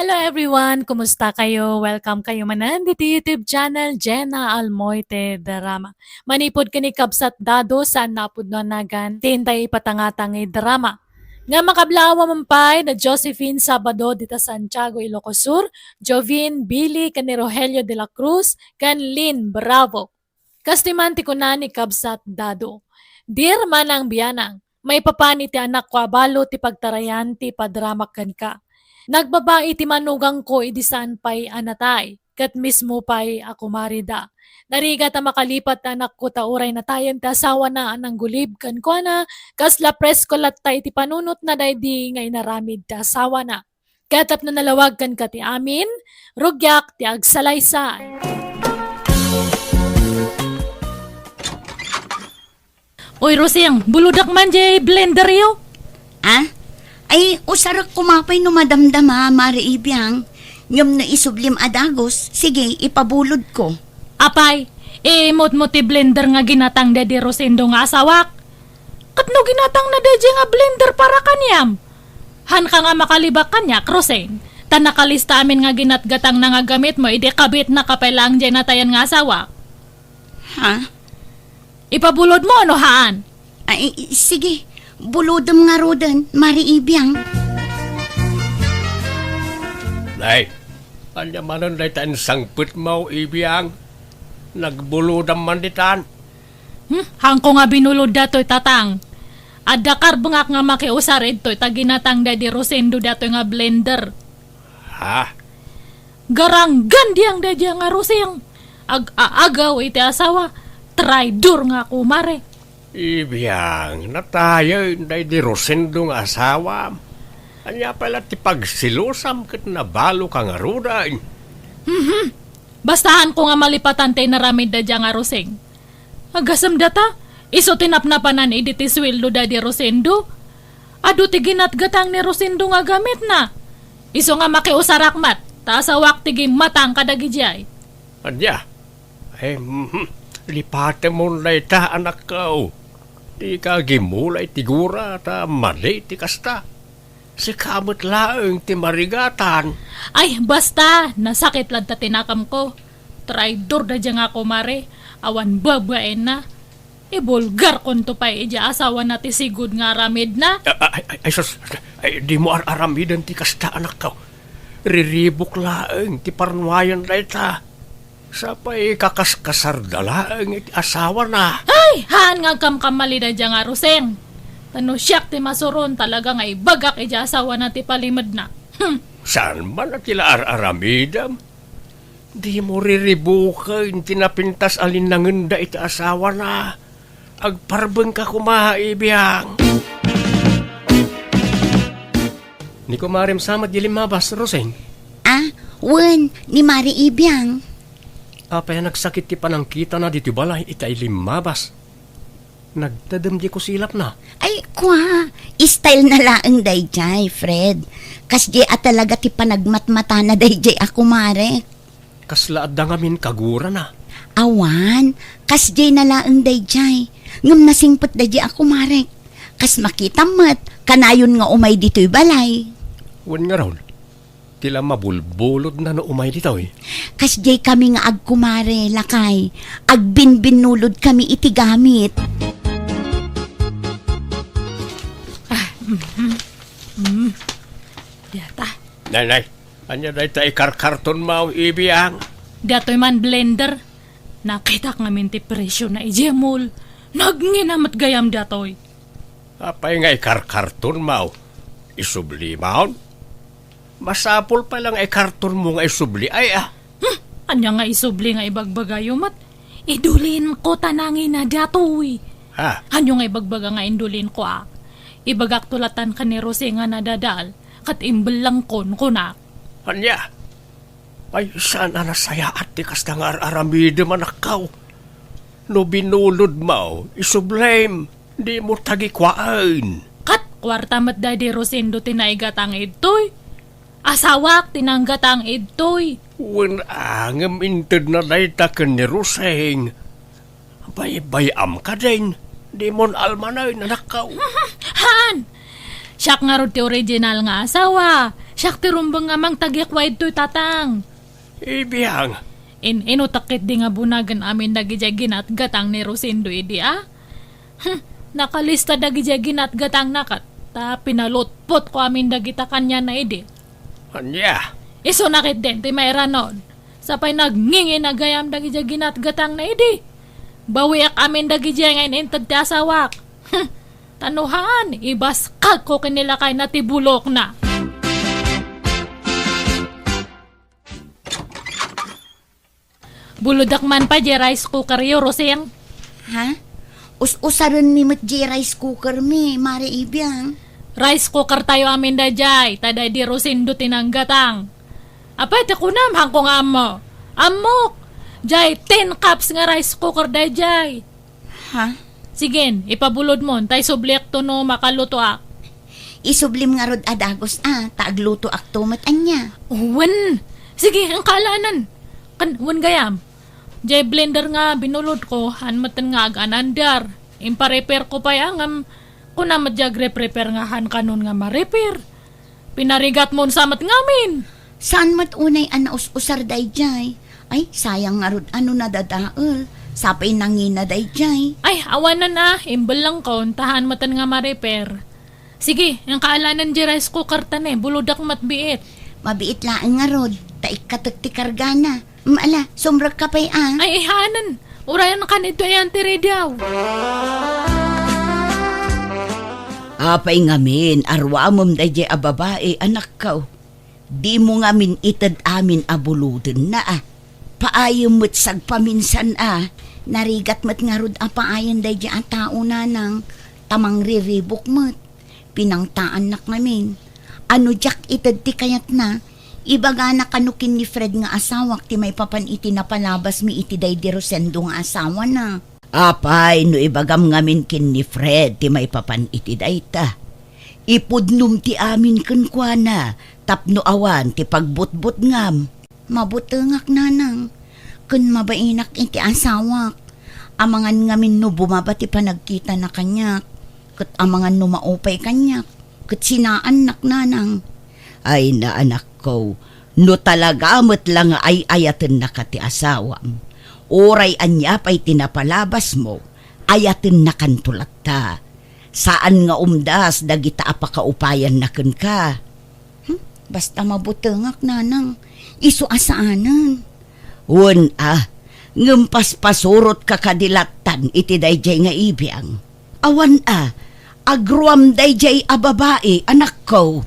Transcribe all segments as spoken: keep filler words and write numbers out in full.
Hello everyone! Kumusta kayo? Welcome kayo manen ditoy YouTube channel, Jenna Almoite Drama. Manipud ken ni Kabsat Dado, saan nga pudno a nagan, diay intay ipatangtang nga drama. Nga makablaaw man pay da Josephine Sabado dita Santiago, Ilocos Sur, Jovin Billy ken ni Rogelio de la Cruz ken Lynn Bravo. Kastoy man ti kuna ni Kabsat Dado, "Dear Manang Bianang, maipapan iti anakko a balo ti pagtarayan ti ipadramak kenka. Nagbabai ti manugangko idi saan pay a natay, ket mismo pay a kumarida. Narigat a makalipat ti anakko ta uray natayen ti asawana a nanggulib kenkuana, kasla presko latta iti panunotna daydi nga inaramid ti asawana. Ket tapno nalawag kenka ti amin, rugiak ti agsalaysay." Oy, Rosing, bulodak man diay blenderyo. Ah? Ay, usarek koma pay no madamdama, Mare Ibiang. Ngem no isublim a dagus, sige, ipabulodko. Apay, imutmo ti blender nga ginatang daydi Rosendo nga asawak. Ket no ginatangna daydiay nga blender para kaniam, haanka nga makalibak kaniak, Rosing, ta nakalista amin nga ginatgatangna nga gamitmo idi kabitnaka pay laeng diay natayen nga asawa. Ha? Ipabulodmo no haan? Ay, sige. Bulodem ngaruden, Mare Ibiang. Nay, ania manen dayta insangpetmo, Ibiang? Nagbulodam man ditan. Hmm, haanko nga binulod datoy, Tatang. Adda karbengak nga makiusar idtoy ta ginatang daydi Rosendo datoy nga blender. Ha? Garanggan diang daydiay nga Rosing. Ag-aagaw iti asawa. Traidor nga kumare. Ibiang, natayen daydi Rosendo nga asawam. Ania pay la ti pagsilosam ket nabaloka ngaruden? Mhm. Basta haanko nga malipatan ti inaramid daydiay nga Rosing. Agasem data, isu ti napnapanan idi ti sueldo daydi Rosendo. Adu ti ginatgatang ni Rosendo nga gamitna. Isu nga makiusarak met, ta asawak ti gimmatang kadagidiay. Ania? Ay, mhm. Lipatemon dayta, anakko. Dika agimula iti gura, ta madi ti kasta. Sika met laeng ti marigatan. Ay, basta, nasakit latta ti nakamko. Traidor daydiay nga kumare, awan babaenna. Ibulgarkonto pay idiay asawana ti sigud nga aramidna. A-, a-, ay, ay, sus, ay, dimo ar-aramiden ti kasta, anakko. Riribuk laeng ti parnuayan dayta. Sapay kakaskasarda laeng iti asawana. Ay, haan nga agkamkamali daydiay nga Rosing. Ta no siak ti masuron, talaga nga ibagak idiay asawana ti palimedna. Hmm. Saan man a ti la ar-aramidem? Dimo riribuken ti napintas a linnangenda iti asawana. Agparbengka koma, Ibiang. Ni kumarem sa met di limmabas, Rosing? Ah, wen, ni Mare Ibiang. Apay a nagsakit ti panangkitana ditoy balay iti limmabas? Nagtedem di kusilapna. Ay, kua, style na laeng daydiay, Fred. Kasdiay a talaga ti panagmatmatana daydiay a kumare. Kasla adda ngamin kagurana? Awan, kasdiay na laeng daydiay. Ngem nasingpet daydiay a kumarek. Kas makitam met, kanayon nga umay ditoy balay. Wen ngarud, ti la mabulbulodna no umay ditoy. Kasdiay kami nga agkumare, lakay. Agbinbinnulod kami iti gamit. Ah, mm, mm, mm. Data. Nay, nay, ania dayta ikarkartonmo, Ibiang? Datoy man blender. Nakitak ngamin ti presiona idiay mall. Nagngina met gayam datoy. Apay nga ikarkartonmo? Isublimon? Masapul pay la nga ikartonmo nga isubli, ay, ah. Hmm, ania nga isubli nga ibagbagayo met? Idulinko ta nangina datoy. Ha? Ania nga ibagbaga nga indulinko, a? Ibagakto latan ken ni Rosing a nadadal, ket imbellengkon, kunak. Ania? Ay, saan a nasayaat ti kasta nga ar-aramidem, anakko. No binulodmo, isublim, dimo tagikuaen. Ket kuarta met daydi Rosendo ti naigatang idtoy. Asawak ti nanggatang idtoy. Wen a, ngem intedna dayta ken ni Rosing. Baybay-am kadin, dimon almanen, anakko. Haan! Siak ngarud ti original nga asawa. Siak ti rumbeng nga mangtagikwa idtoy, Tatang. Ibiang. In-inutak ketdi nga bunagen amin dagidiay ginatgatang ni Rosendo idi, a? Hmm, nakalista dagidiay ginatgatangna ket ta pinalutpotko amin dagita kaniana idi. Ania? Isuna ketdin ti mairanod. Sapay nagngingina gayam dagidiay ginatgatangna idi. Bawiak amin dagidiay nga in-inted ti asawak. Hmm, ta no haan, ibaskagko ken ni lakayna ti bulokna. Bulodak man pay diay rice cooker yo, Rosing. Ha? Us-usarenmi met diay rice cooker mi, Mare Ibiang. Rice cooker tayo amin daydiay, ta daydi Rosendo ti nanggatang. Apay ti kunam, haanko nga ammo. Ammok! Diay tin cups nga rice cooker daydiay. Ha? Sige, ipabulodmon, ta isubliakto no makalutoak. Isublim ngarud a dagus a, ta aglutoakto met ania. Wen, sige, engka alanan. Kan, wen gayam. Jay blender nga binulodko, haan metten nga aganandar. Imparepairko pay a ngem, kuna met jay agreprepare nga haan kanon nga marepair. Pinarigatmon sa met ngamin. Saan met unay a naus-usar dayjay? Ay, sayang ngarud a no nadadael. Sapay nangina dayjay. Ay, awanen a, imbellengkon, ta haan metten nga marepair. Sige, engka alanan jay rice cooker ta ne, bulodak met biit. Mabiit laeng ngarud, ta ikkatek ti kargana. Mm, ala, sumrekka pay a. Ay, ihaanen. Urayan kan ito ayan ti rediaw. Apay ngamin, aruamem dayjay a babai, anakko. Dimo ngamin ited amin a bulodenna a. Paayem met sagpaminsan a. Narigat met ngarud a paayen dayjay a tao, nanang, ta mangriribuk met. Pinangtaannak ngamin. A no diak ited ti kayatna, ibagana kano ken ni Fred nga asawak ti maipapan iti napalabasmi iti daydi Rosendo nga asawana. Apay no ibagam ngamin ken ni Fred ti maipapan iti dayta? Ipudnom ti amin kenkuana tapno awan ti pagbutbutngam. Mabutengak, nanang, ken mabainak iti asawak. Amangan ngamin no bumaba ti panagkitana kaniak, ket amangan no maupay kaniak, ket sinaannak, nanang. Ay, naanakko, no talaga met la nga ay-ayatennaka ti asawam, uray ania pay ti napalabasmo, ayatennakanto latta. Saan nga umdas dagita a pakaupayanna kenka. Hmm? Basta mabutengak, nanang. Isu a saanen. Wen a, ngem paspasurotka kadi lattan iti dayjay nga ibiang. Awan a, agruam dayjay a babai, anakko.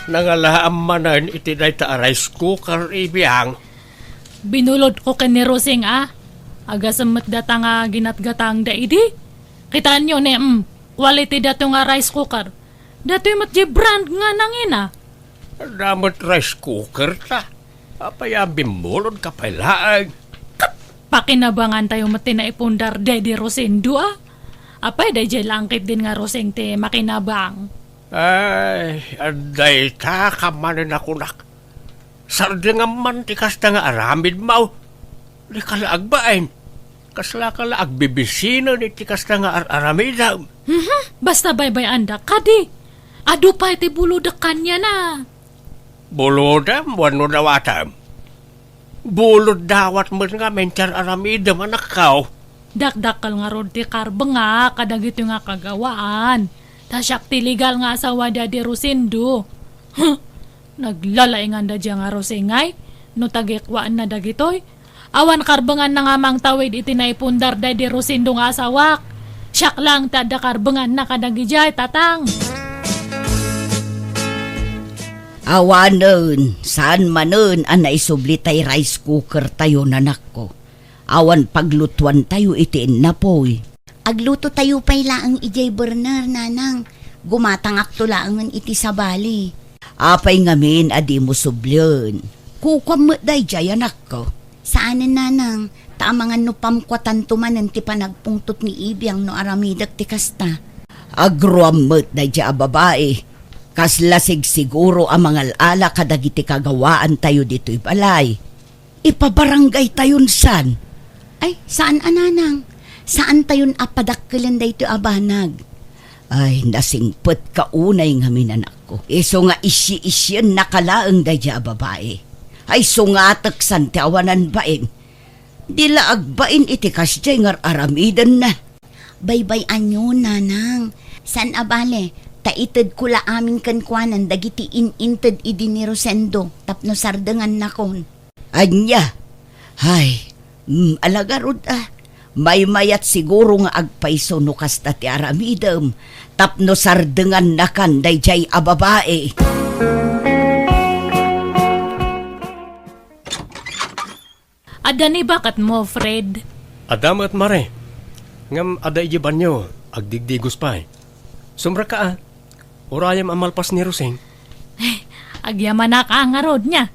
Nangalaam manen iti dayta a rice cooker, ibiang. Binulodko ken ni Rosing a. Agasem met data nga ginatgatangda idi. Kitaenyo ne, mm, quality dato nga rice cooker. Datoy met di brand nga nangina. Adda met rice cooker ta. Apay a bimmulodka pay laeng? Ket pakinabangan tayo met ti naipundar daydi Rosendo a. Apay dayjay langkit din nga Rosing ti makinabang. Ay, adda ita ka manen a kunak. Sardengam man ti kasta nga aramidmo. Dika la agbain. Kaslaka la agbibisinen iti kasta nga ar-aramidem. Mhm, basta baybay-andak kadi. Adu pay ti bulodek kaniana. Bulodem wenno dawatem? Bulod dawat met ngamin ti ar-aramidem, anakko. Dakdakkel ngarud ti karbengak kadagitoy nga kagawaan. Ta siak ti legal nga asawa daydi Rosendo. Huh! Naglalaingan daydiay nga Rosing ay, no tagikwaanna dagitoy. Awan karbenganna nga mangtawid iti naipundar daydi Rosendo nga asawak. Siak lang ti adda karbenganna kadagidiay, Tatang. Awanen, saan manen a naisubli tay rice cooker tayo, nanakko. Awan paglutuan tayo iti innapoy. Agluto tayo pay laeng idiay burner, nanang. Gumatangakto laengen iti sabali. Apay ngamin a dimo sublien? Kukuam met daydiay, anakko. Saanen, nanang, ta amangan no pamkuatanto manen ti panagpungtot ni Ibiang no aramidek ti kasta. Agruam met daydiay a babai. Kasla sigsiguro a mangal-ala kadagiti kagawaan tayo ditoy balay. Ipabarangay tayon san? Ay, saan a, nanang. Saan tayon a padakkelen daytoy a banag. Ay, nasingpetka unay ngamin, anakko. Isu nga isyi-isyiennaka laeng daydiay a babai. Ay, sungatek san ti awanan bain. Di la agbain iti kasdiay nga ar-aramidenna. Baybay-anyo, nanang. Saan a bale, ta itedko la amin kenkuanan dagiti in-inted idi ni Rosendo tapno sardengannakon. Ania? Hay, mm, ala ngarud a. Maymayat siguro nga agpayso no kasta ti aramidem tapno sardengannakan daydiay a babai. Adda ni baketmo, Fred? Adda met, Mare. Ngem adda idiay banio, agdigdigos pay. Sumrekka a. Urayem a malpas ni Rosing. Agyamanak a ngarud nia.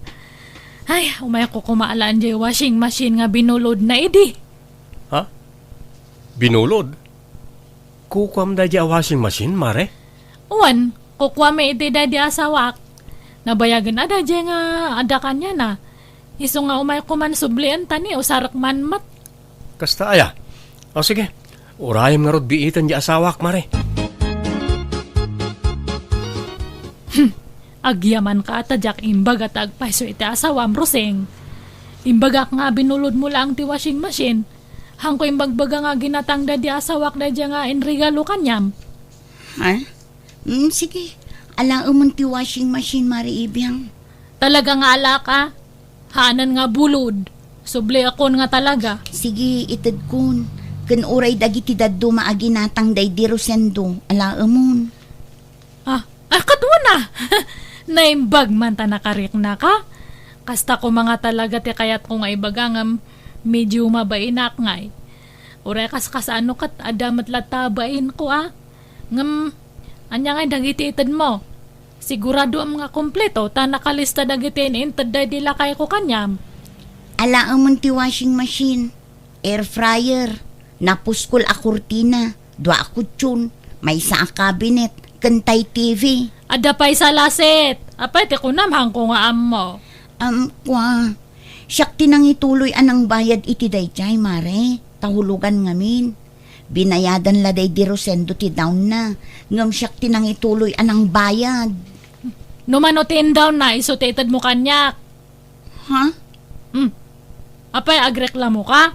Ay, umayko koma alaen diay washing machine nga binulodna idi. Ha? Binulod? Kukuam daydiay a washing machine, Mare? Wen, kukuami iti daydiay a asawak. Nabayagen a daydiay nga adda kaniana. Isu nga umayko man sublien ta ni usarek man met. Kasta aya? O sige, urayem ngarud biiten diay asawak, Mare. Hmm, agyamanka a ta diak imbaga ta agpayso iti asawam, Rosing. Imbagak nga binulodmo laeng ti washing machine. Haanko imbagbaga nga ginatang daydiay asawak daydiay nga inregalo kaniam. Ha? Mm, sige. Alaemon ti washing machine, Mare Ibiang. Talaga nga alak a? Haanen nga bulod. Subliakon nga talaga. Sige, itedkon. Ken uray dagiti dadduma a ginatang daydi Rosendo, alaemon. Ah, ah, ket una! Naimbag man ta nakariknaka. Kasta koma nga talaga ti kayatko nga ibaga ngem medio mabainak ngay. Uray kasano ket adda met latta a bainko a. Ngem, ania ngay dagiti itedmo? Siguradoem nga kompleto ta nakalista dagiti in-inted daydi lakayko kaniam. Alaemon ti washing machine, air fryer, napuskol a kurtina, dua a kutson, maysa a cabinet, ken tay T V. Adda pay salaset. Apay ti kunam haanko nga ammo? Am, kua. Siak ti nangituloy a nangbayad iti daydiay, Mare. Ta hulogan ngamin. Binayadan la daydi Rosendo ti down na, ngem siak ti nangituloy a nangbayad. No mano ti indown na, isu ti itedmo kaniak. Ha? Hmm. Apay, agreklamoka?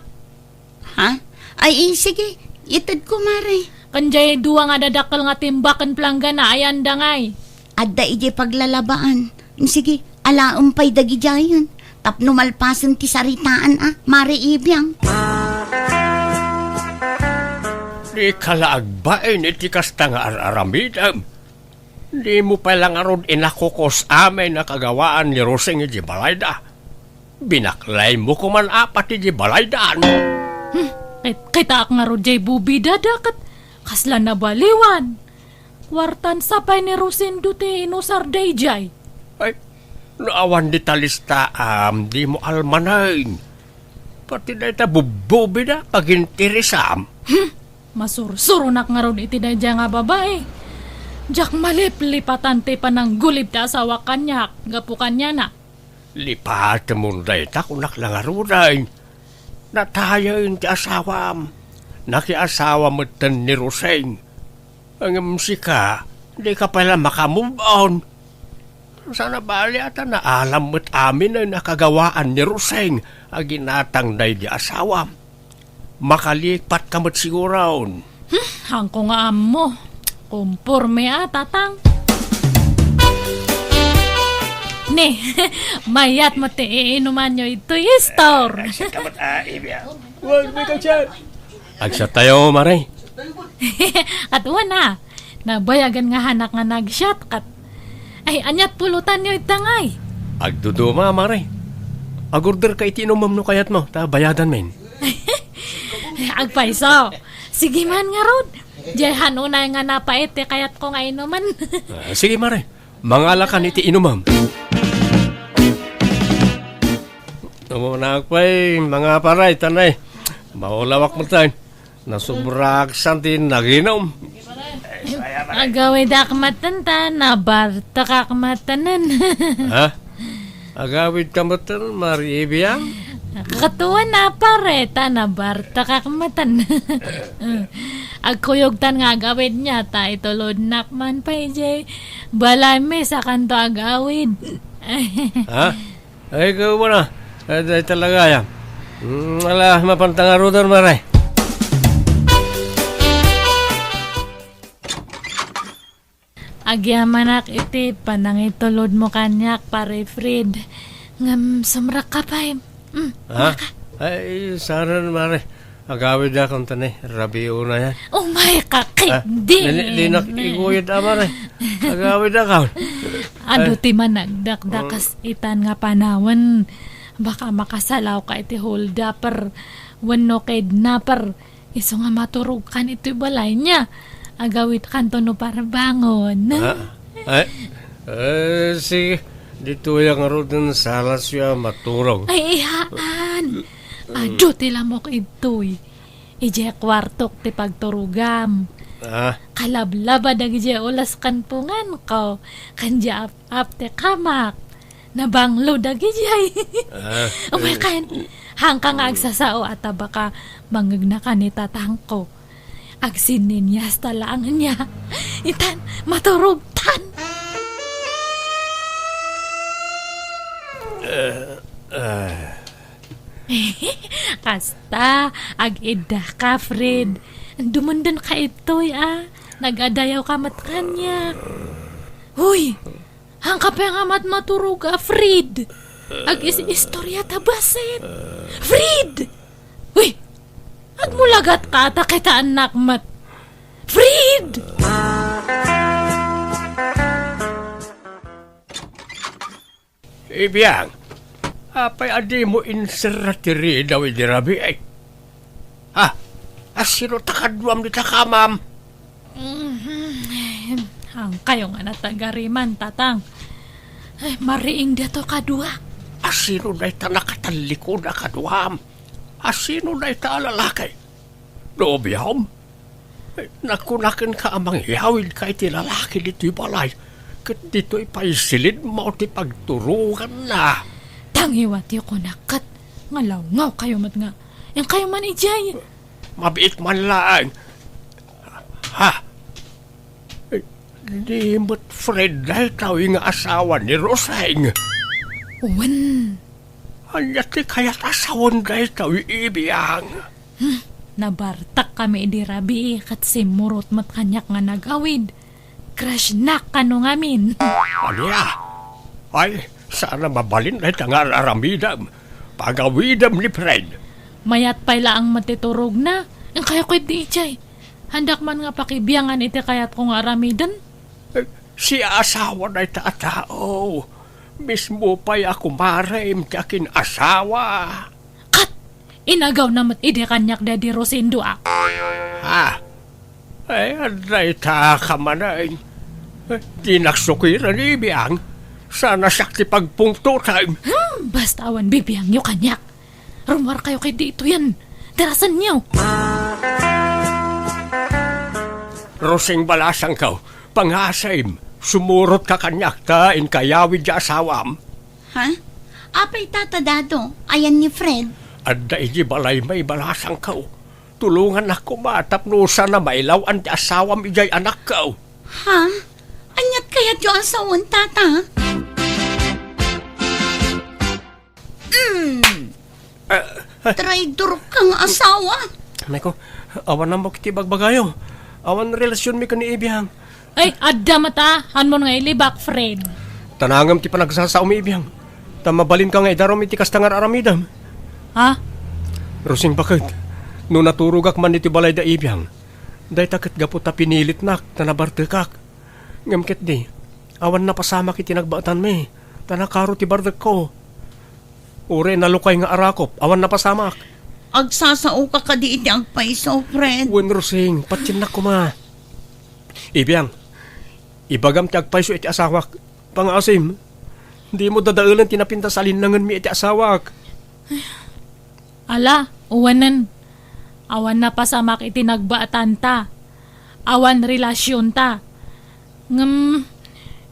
Ha? Ay, eh, sige, itedko, Mare. Ken diay dua nga dadakkel nga timbak ken planggana, ayan da ngay? Adda idiay paglalabaan. Sige, alaem pay dagidiayen. Tapno malpasen ti saritaan a, Mare Ibiang. Dika la agbain iti kasta nga ar-aramidem. Dimo pay la ngarud inakukos amin a kagawaan ni Rosing iti balayda. Binaklaymo koman apat iti balaydan. Hmm, ket, kitaak ngarud diay bubida da ket kasla nabaliwan. Kuartan sa pay ni Rosendo ti inusar daydiay. Ay, no awan dita listaam, dimo almanen. Pati dayta bubbubida, pagintirisam. Hmm, masursuronak ngarud iti daydiay nga babai. Diak maliplipatan ti pananggulib ti asawak kaniak, gapu kaniana. Lipatemon dayta, kunak la ngaruden. Natayen ti asawam. Nakiasawa metten ni Rosing. Ngem sika, dika pay la maka-move on. Saan a bali a ta naalam met aminen a kagawaan ni Rosing a ginatang daydi asawam. Makalipatka met siguron. Hmm, haanko nga ammo. Komporme a, tatang. Ni, mayat met ti iinumanyo itoy store. Ay, siya ka met, ah, Ibya. Wag, may ka-chat. Agsiattayo, Mare. Ket wen a, nabayagen nga haanak nga nagsiat ket. Ay, aniat pulutanyo ita ngay? Agduduma, Mare. Agorderka iti inumem no kayatmo, ta bayadanmin. Agpayso. Sige man ngarud. Diay han unay nga napait ti kayatko nga inumen. Ah, sige, Mare. Mangalakan iti inumem. Umunak pay, mga paray, tanay. Maulawak mo tayo. Nasubrak san ti naginum. Agawidak maten ta, nabartakak matenen. Ha? Agawid ka maten, Mare Ibiang? Katuan a pare, ta nabartakak matan. Agkuyogtan nga agawidna, ta itulodnak man pay jay balaymi sakanto agawid. Ha? Ay, ikaw ba na? Ay, ay, talaga, ya. Mm, ala, mapanta nga ruder, mare. Agyamanak iti panangitulodmo kaniak, Pare Fred. Ngem sumrekka pay. Mm, Ha? Ay, saan, mare. Agawid akon tani. Rabiuna yan. Umay ka, Ah, kit di. Dina, dinak iguyod, ah, mare. Agawid akon. Adu Ay. ti managdakdakas itan nga panawen. Baka makasalaw ka iti holdaper wenno kidnapper. Isu nga maturog kan itoy balay niya. Agawid kanto no parbangon. Ah, ay, eh, sige. Ditoy ang ruden salas ya maturog. Ay, ihaan. Adu ti lamok itoy. Idiay kwartok ti pagturogam. Ah. Kalablaba dagidiay ulas kan pungan ko. Kan di ap-ap ti kamak. Nabanglo dagidiay. Ah. Umay kan, hangka nga agsasao a ta baka mangngegna kan ni tatangko. Agsinninyas ta laeng niya. Itan, maturogtan. Eh, eh. Kasta, ag-idda ka, Fred. Dumundun ka itoy, ah. Nagadayaw ka met kaniak. Hoy, Hangka pay nga mat-, maturog a Fred. Ag-is-istorya ta basit. Fred! Uy! Agmulagat ka ta kitaannak met. Fred! Ibiang, apay a dimo inserra ti ridaw idi rabii? Ha? Asino ta kaduam dita kamam? Mhm. Hangkayo nga natagariman, Tatang. Ay, mariing daytoy kaduak. Asino dayta nakatallikod a kaduam? Asino dayta a lalaki? Nobiom? Ay, nakunakenka a mangyawidka iti lalaki ditoy balay, ket ditoy pay silidmo ti pagturoganna. Tangiwatyo kunak ket nga lawngawkayo met nga, inkayo man idiay. Mabiit man laeng. Ha? Eh, di met Fred daytoy nga asawa ni Roseng? Wen. Ania ti kayat a sawen daytoy, Ibiang? Hmm, nabartak kami idi rabii ket simmurot met kaniak nga nagawid. Crush-nak kano ngamin. Ania? Ay, saan a mabalin dayta nga ar-aramidem. Pagawidem ni Fred. Mayat pay laeng met ti turogna. Inkayo ketdi idiay. Handak man nga pakibiangan iti kayatko nga aramiden. Eh, siya asawa dayta a tao. Mismo pay a kumarem ti akin-asawa. Kat, inagawna met idi kaniak daydi Rosendo a. Ha? Ay, adda ita ka manen. Eh, dinak sukiren, Ibiang. Sana siak ti pagpungtotem. Hmm, basta awan bibiangyo kaniak. Rummuarkayo ketdi itoyen. Darasenyo. Rosing balasangko, pangasim, sumurotka kaniak ta inkayawid ti asawam. Ha? Apay, Tata Dado, ayan ni Fred? Adda idiay balaymi, balasangko. Tulongannak koma tapno saan a mailaw-an ti asawam idiay anakko. Ha? Aniat kayatyo a sawen, Tata? Mm. Ah, ah. Traidor ka nga asawa. Nay ko, awan ammok iti bagbagayo. Awan relasionmi ken ni Ibiang. Ay, adda met a, hanmon nga ilibak, Fred. Tanangem ti panagsasaomi, Ibiang. Ta mabalinka nga idarum iti kasta nga ar-aramidem. Ha? Rosing, baket, no naturogak man iti balay da Ibiang, dayta ket gapu ta pinilitnak, ta nabartekak. Ngem ketdi, awan napasamak iti nagbaetanmi, ta nakaro ti bardekko. Uray nalukay nga arakop, awan napasamak. Agsasaoka kadi iti agpayso, Fred? Wen, Rosing, patiennak koma. Ibiang, ibagam ti agpayso iti asawak. Pangasim, dimo dadaelen ti napintas a linnangenmi iti asawak. Ala, uwanen. Awan napasamak iti nagbaetanta. Awan relasionta. Ngem,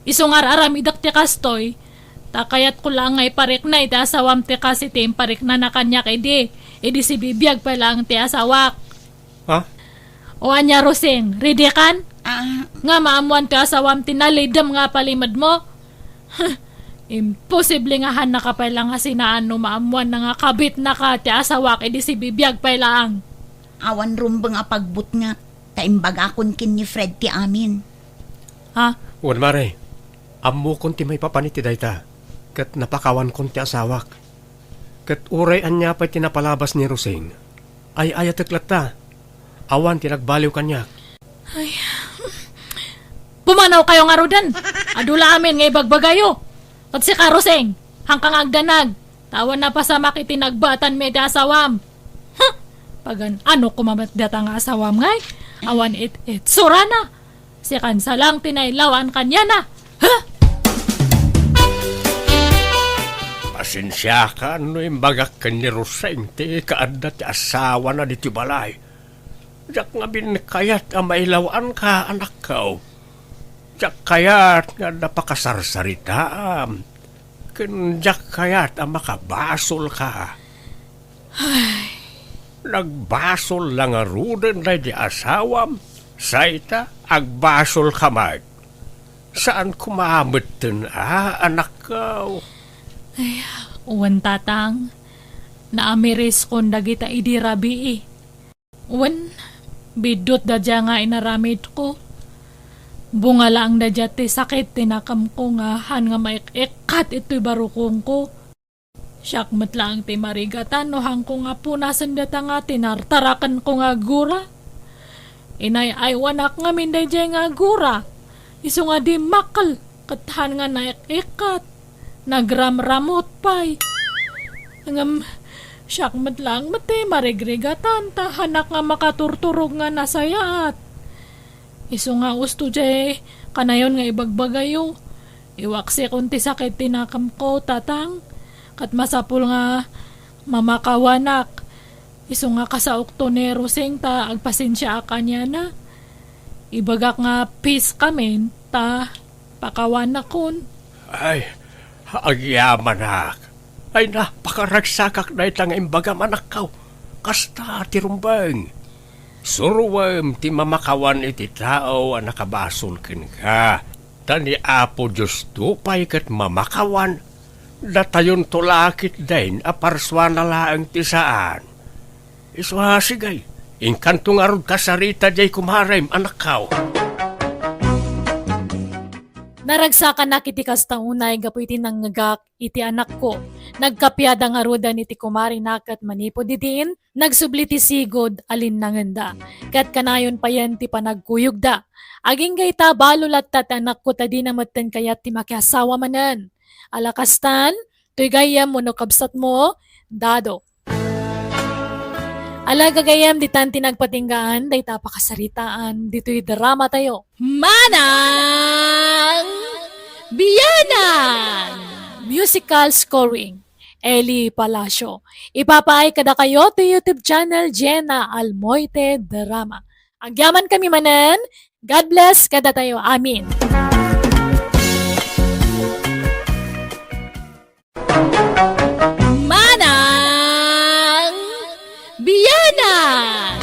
isu nga ar-aramidek ti kastoy, Ta kayatko laeng nga iparikna iti asawam ti kas iti impariknana kaniak idi, idi sibibiag pay laeng ti asawak. Ha? O ania, Rosing, ready kan? Ah. Nga maammoan ti asawam ti nalidem nga palimedmo? Imposible nga hannaka pay la nga sinaan no maammoanna nga kabitnaka ti asawak idi sibibiag pay laeng. Awan rumbeng a pagbutngak, ta imbagakon ken ni Fred ti amin. Ha? Wen, mare, ammokon ti maipapan iti dayta, ket napakawankon ti asawak. Ket uray ania pay ti napalabas ni Rosing, ay-ayatek latta. Awan ti nagbaliw kaniak. Ay, pumanawkayo ngaruden. Adu la amin nga ibagbagayo. Ket sika, Rosing, haanka nga agdanag. Ta awan napasamak iti nagbaetanmi iti asawam. Huh! Pagan-ano koma met dayta nga asawam ngay? Awan it-itsurana. Sikan sa lang ti nailaw-an kaniana. Huh! Pasensiakan no imbagak ken ni Rosing ti ikaadda ti asawana ditoy balay. Diak ngamin kayat a mailaw-anka, anakko. Diak kayat nga adda pakasarsaritaam. Ken diak kayat a makabasolka. Ay. Nagbasol la ngaruden daydi asawam, say ta agbasolka met. Saan koma metten a, anakko? Ay, wen, tatang, naamiriskon dagita idi rabii. Wen, biddutda dia nga inaramidko. Bunga laeng da dia ti sakit ti nakemko nga han nga maik-ikkat itoy barukongko. Siak met laeng ti marigatan no hanko nga punasen dayta nga tinartarakenko nga gura. Inay-aywanak ngamin daydiay nga gura. Isu nga dimmakkel ket han nga naik-ikkat. Nagramramut pay. Ngem siak met laeng met ti marigrigatan ta hanak nga makaturturog nga nasayaat. Isu nga usto diay kanayon nga ibagbagayo. Iwaksikon ti sakit ti nakemko, tatang, ket masapul nga mamakawanak. Isu nga kasaokto ni Rosing ta agpasensiaak kaniana. Ibagak nga peace kamin ta pakawanakon. Ay, agyamanak. Ay, napakaragsakak dayta nga imbagam, anakko. Kasta ti rumbeng. Suroem ti mamakawan iti tao a nakabasol kenka. Ta ni Apo Diosto pay ket mamakawan. Datayonto la ketdin a parsuana laeng ti saan. Isu a, sige, inkanto ngarud kasarita diay kumarem, anakko. Naragsakanak iti kasta unay gapu iti nangngegak iti anakko. Nagkapiada ngaruden iti kumarina ket manipud didiin, nagsubli ti sigud a linnangenda. Ket kanayon payen ti panagkuyogda. Agingga ita, balo latta ti anakko ta dina metten kayat ti makiasawa manen. Ala kastan, toy gayyem wenno kabsatmo, Dado. Ala gagayyem, ditan ti nagpatinggaan dayta a pakasaritaan ditoy drama tayo. Manang Bianang! Musical scoring, Eli Palacio. Ipapaay kadakayo ti YouTube channel Jenna Almoite Drama. Agyaman kami manen. God bless kadatayo amin. Manang Bianang!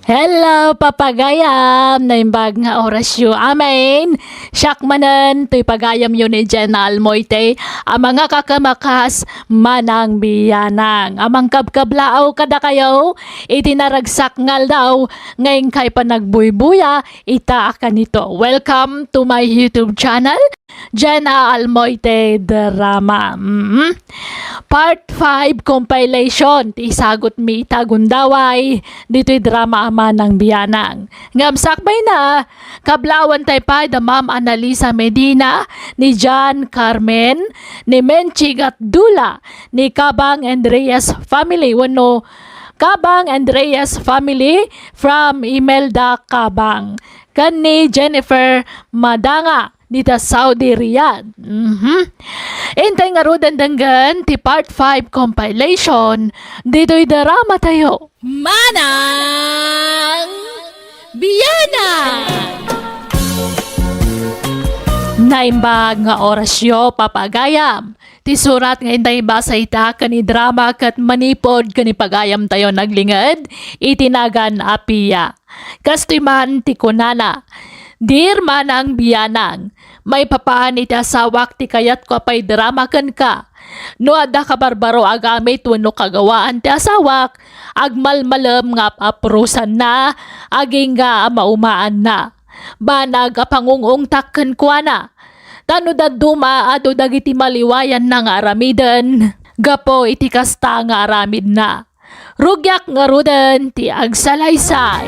Hello, papagayam! Naimbag nga orasyo. Amen! Siak manen, toy pagayamyo ni Jenna Almoite, a mangakakamakas, Manang Bianang. A mangkabkablaaw kadakayo, iti naragsak nga aldaw, nga inkay panagbuybuya, ita a kanito. Welcome to my YouTube channel, Jenna Almoite Drama. Mm. Part five compilation, ti isagutmi ita gundaway, ditoy drama a Manang Bianang. Ngem sakbayna, kablaawan tay pay da Ma'am Annalisa Medina, ni John Carmen, ni Menchie Gatdula, ni Kabang and Reyes family, wenno Kabang and Reyes family from Imelda Kabang, ken ni Jennifer Madanga dita Saudi Riyadh. Mhm. Intay ngaruden denggen ti part five compilation ditoy drama tayo. Manang Bianang! Naimbag nga orasyo, papagayam. Ti surat nga intay basa ita ken idrama ket manipud ken ipagayamtayo naglinged iti nagan a Pia. Kastoy man ti kunana, "Dear Manang Bianang, maipapan iti asawak ti kayatko a paidrama kenka. No adda kabarbaro a gamit wenno kagawaan ti asawak, agmalmalem nga ap-aprosanna, agingga a maumaanna. Banag a pangung-ungtak kenkuana. Ta no dadduma, adu dagiti maliwayanna nga aramiden gapu iti kasta nga aramidna. Rugiak ngaruden ti agsalaysay."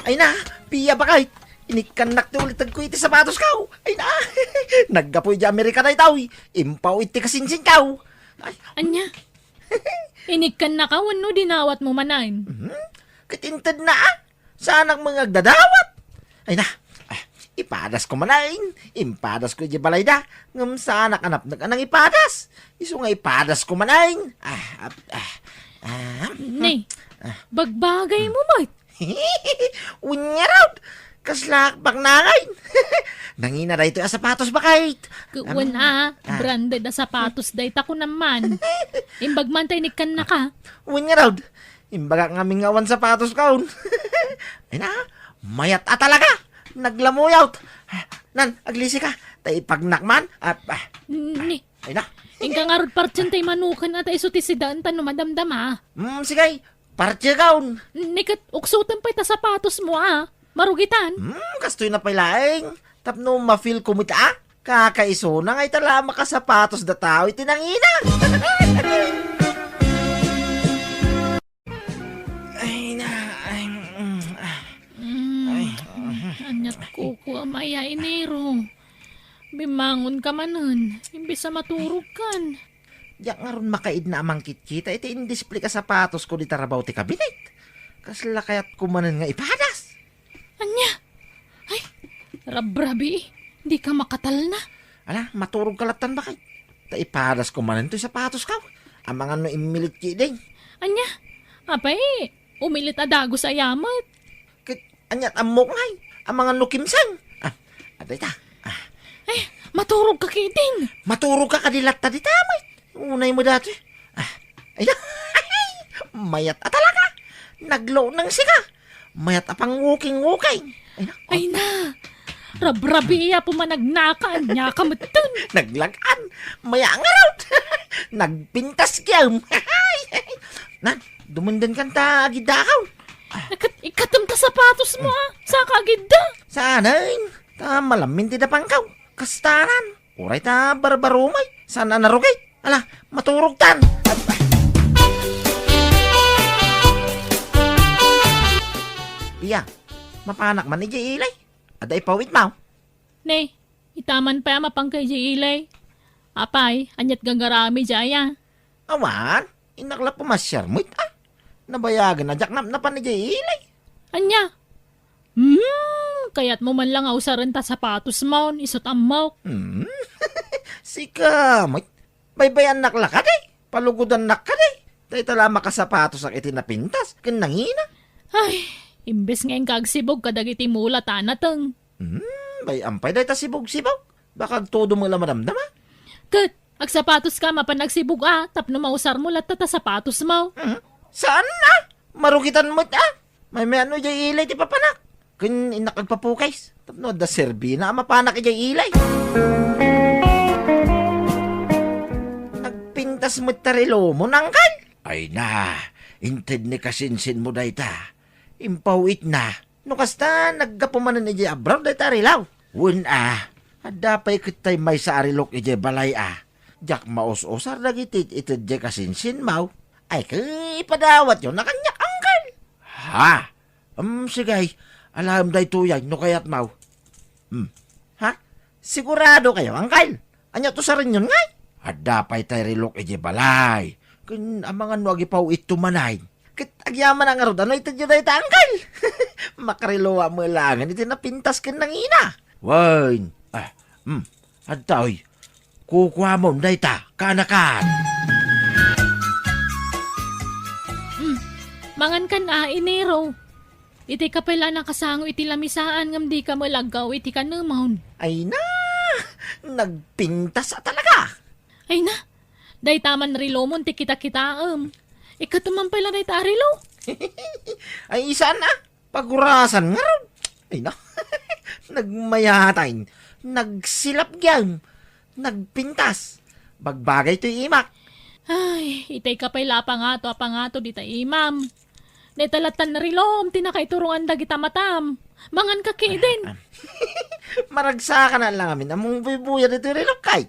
Ay na, Pia, bakay. Inikkannak ti ulitegko iti sapatosko. Ay na, naggapu iti Amerika daytoy. Impaw iti kasinsinko. Ay. Ania? Inikkannaka wenno dinawatmo manen? Mhm. Ket intedna, a. Saanak met nga agdadawat. Ay na, ah, ipadasko manen. Impadasko iti balayda. Ngem saanak a napnek a nangipadas. Isu nga ipadasko manen. Ah, ah, ah, ah. Ne, ah. Bagbagaymo met. Wen ngarud, kasla paknangan. Nangina daytoy a sapatos, bakay. Wen a, ah, branded a sapatos dayta kunam man. Imbag man ta inikkannaka. Wen ngarud, imbagak ngamin nga awan sapatoskon. Ay na, mayat a talaga. Naglamuyot. Nan, aglisika. Ta ipagnak man. Ah, ah. Ni. Ay na. Inka ngarud partsyen tay manuken a ta isu ti sidaan ta no madamdama. Mm, sige. Partsiyekon. Ni ket uksoten pay ta sapatosmo a. Marugitan. Hmm, kastoy na pay laeng. Tapno ma-feel ko met a. Kakaisuna nga ita la makasapatos da tao iti nangina. Ay, na, ay, mm, ah. Mm, ay, mm. Aniat kuko a maya, Enero. Bimmangonka manen, imbes a maturogkan. Diak ngarud makaidna a mangkitkita iti indisplay a sapatosko dita rabaw ti kabinet. Kasla kayatko manen nga ipadas. Ania? Ay, rabrabii, dika makatalna. Ala, maturogka lattan, bakay. Ta ipadasko manen toy sapatosko. Amangan no immilit ketdin. Ania? Apay, umilit a dagus aya met. Ket aniat ammok ngay, amangan no kimseng. Ah, adda ita. Ah. Eh, maturogka ketdin. Maturogka kadi latta dita, met. Unay mo dati. Ah, ay, mayat a talaga. Naglaw nang sika. Mayat a pangwuking-wuking. Ay, na. Ay, na. Rabrabii a pumanagnaka, ania ka metten. Naglag-an. Maya ngarud. Nagpintas kiyam. Nan, dumenden kan ta agidakaw. Ikat-, ikatem ta sapatosmo, a. Saka agidda. Saanen? Ta malamin ti dapangkaw. Kastanan. Uray ta barbarumay. Saan a narugit? Ala, maturogtan. Pia, mapanak man idiay ilay? Adda ipawitmo? Ne, ita man pay a mapanka idiay ilay. Apay, aniat gagaramid idiay a? Awan, innak la pumasiar met a. Nabayagen a diak napnapan idiay ilay. Ania? Hmm, kayatmo man la nga usaren ta sapatosmon, isut' ammok. Hmm, sika met. Baybayannak la kadi? Palugodannak kadi? Dayta la makasapatosak iti napintas ken nangina. Ay, imbes nga inka agsibog kadagiti mula ta nateng. Hmm, bay-am pay dayta sibog-sibog. Baka agtudom la madamdama. Ket, agsapatoska mapan agsibog a, tapno mausarmo latta ta sapatosmo. Hmm, saan a? Marugitan met a. Maymayat no idiay ilay ti papanak. Ken innak agpapukis. Tapno adda serbina a mapanak idiay ilay. Nagpintas met ta relomon, angkel. Ay na, inted ni kasinsinmo dayta. Impaw-itna. No kasta, naggapu manen idiay abroad dayta a relo. Wen a, adda pay ket tay maysa a relok idiay balay a. Diak maus-usar dagiti ited diay kasinsinmo. Ay, ket ipadawatyo na kaniak, angkel. Ha? Em, sige. Alaem daytoy ay, no kayatmo. Hmm. Ha? Sigurado kayo, angkel? Ania to sarenyon ngay? Adda pay tay relok idiay balay. Ken amangan no agipaw-itto manen. Ket agyamanak ngarud a no itedyo dayta, angkel. Makareloak met laengen iti napintas ken nangina. Wen. Ah, hmm. Adtoy. Kukuamon dayta, kaanakan. Hmm. Mangankan a, Enero. Itay ka pay la nakasango iti lamisaan ngem dika met aggaw iti kanemon. Ay na! Nagpintas a talaga! Ay na! Dayta man relomon ti kitakitaem. Ikkato man pay la dayta a relo. Ay, saan a? Pagurasan ngarud. Ay na! Nagmayatay. Nagsilap gayam. Nagpintas. Bagbagay toy imak. Ay, itay ka pay la a pangato a pangato dita imam. Dayta lattan a relom ti nakaiturungan dagita matam. Mangan ka ketdin. Ah, ah. Maragsakan a la ngamin ammom buybuyad iti relok kay.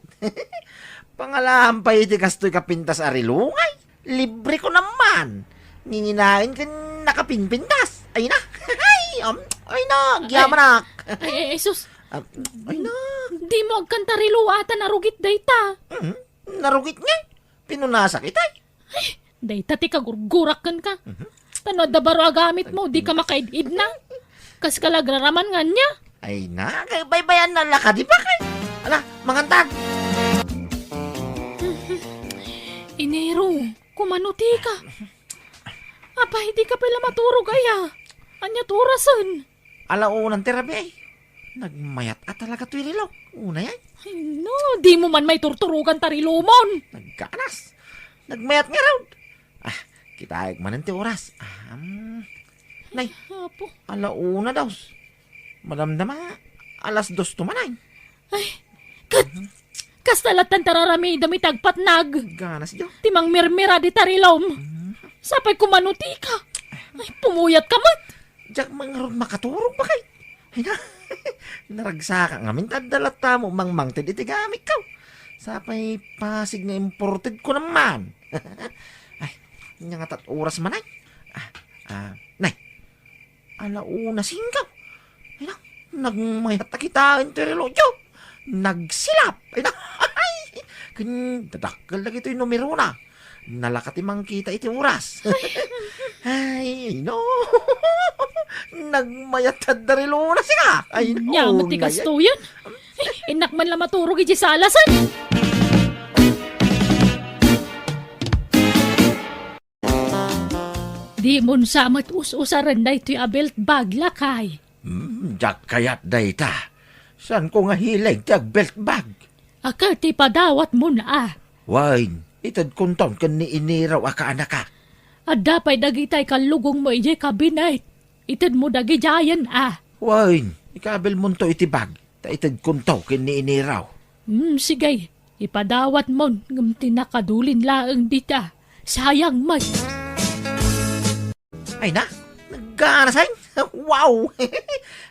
Pangalaam pay iti kastoy kapintas a relo ngay. Libre ko naman. Nginginain ken nakapinpintas. Ay na. Ay, um, ay na, agyamanak. Ay, ay, ay, sus. Ah, ay na. Di mo agkanta relo ata narugit dayta. Mhm. Narugit ngay. Pinunasak itay. Ay, dayta ti kagurgurak kenka. Mhm. Ta no adda baro a gamitmo, dika makaid-idna. Kas ka la agraraman nga ania. Ay na, kay baybayan na la kadi pa kay. Ala, mangantag. Enero, kumano tika? Apay, dika pay la maturog aya? Ania ti orasen? Ala unan ti rabii. Nagmayat a talaga toy relok. Unay ay. Ay, no, di mo man maiturturogan ta relomon. Nagganas. Nagmayat ngarud. Ah, kitaek manen ti oras. Ah, um, nay, Apo. Ala una daw. Madamdama, alas dos to man ay. Ay, ket, kasta lattan ti ar-aramidem iti agpatnag. Ganas, jo. Ti mangmirmira dita relom. Mm. Sapay kumano tika. Ay, pumuyat ka met. Diak man ngarud makaturog, bakay. Ay na, naragsak ngamin ta adda latta mo mangmangted iti gamikko. Sapay Pasig nga imported ko naman. Ay, ania nga tat oras man ay? Ah, ah, nay, ala una singko. Ay na, nagmayat a kitaen ti relokyo. Nagsilap. Ay na, ken dadakkel dagitoy numerona. Nalaka ti mangkita iti oras. Ay, no. Nagmayat adda relona sika. Ay, no. Ania met ti kastoyen? Ay, innak man la maturog iti salasen. Di mo sa met us-usaren daytoy a belt bag, lakay. Hmm, diak kayat dayta. Saanko nga hilig ti agbelt bag. A ket ipadawatmon a. Wen, itedkonton ken ni Iniraw a kaanakak. Adda pay dagitay kallugongmo idiay kabinet. Itedmo dagidiayen a. Wen, ikabilmonto iti bag, ta itedkonto ken ni Iniraw. Hmm, sige. Ipadawatmon, ngem ti nakadulin laeng dita. Sayang met. Ay na, nagganasay. Wow!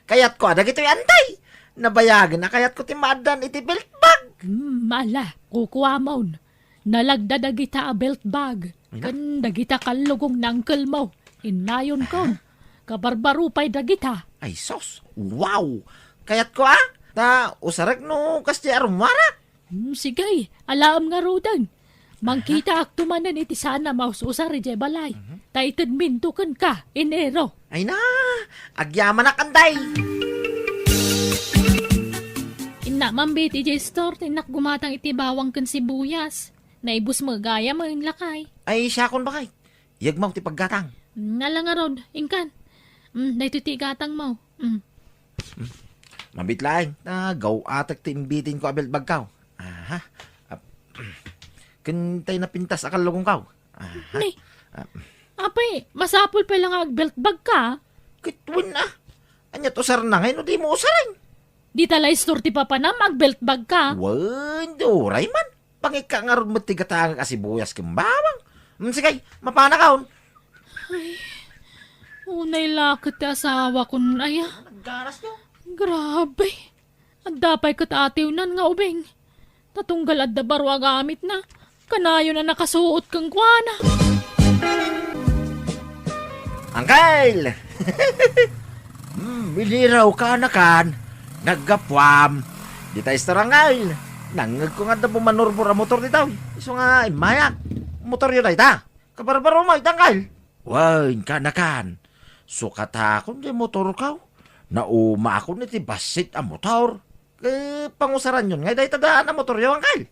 Kayatko a dagitoy, antay. Nabayagen a kayatko ti maaddan iti belt bag. Hmm, ala, kukuamon. Nalagda dagita a belt bag. Ay na. Ken dagita kallugong ni uncle mo. Innayon kon. Aha. Kabarbaro pay dagita. Ay sus, wow! Kayatko a. Ta usarek no kasdi a rummuarak. Hmm, sige, alaem ngaruden. Mangkitaakto manen iti saan a maus-usar idiay balay. Mhm. Ta itedminto kenka, Enero. Ay na, agyamanak, antay. Innak man bet idiay store, ta innak gumatang iti bawang ken sibuyas. Naibus met gayam, lakay. Ay, siakon, bakay. Yegmaw ti paggatang. Mm, ala ngarud, inkan. Mm, daytoy ti igatangmo. Mm. Mm. Mabit laeng, ta gaw-atek ti imbitinko a belt bagko. Aha. Ap-, ken tay napintas a kallugongko. Aha. Ni, ah, apay, masapul pay la nga agbelt bagka? Ket wen a. Ania ti usarna ngay no dimo usaren? Dita la istor ti papanam, agbelt bagka? Wen, di uray man. Pangikka ngarud met ti gatangek a sibuyas ken bawang. Mm, sige, mapanakon. Ay, unay la ket ti asawakon aya. Nagganas, no? Grabe. Adda pay ket atiwnan nga ubing. Ta tunggal adda baro a gamitna, kanayon a nakasuot kenkuana. Angkel! Hmm, Iniraw, kaanakan. Naggapuam. Dita istor, Angkel. Nangngegko nga adda bumanurbor a motor ditoy. Isu nga immayak. Motoryo dayta. Kabarbaromo ita, Angkel. Wen, kaanakan. Sukatakon ti motorko. Naumaakon iti bassit a motor. Ket pangusaranyon ngay dayta daan a motoryo, Angkel.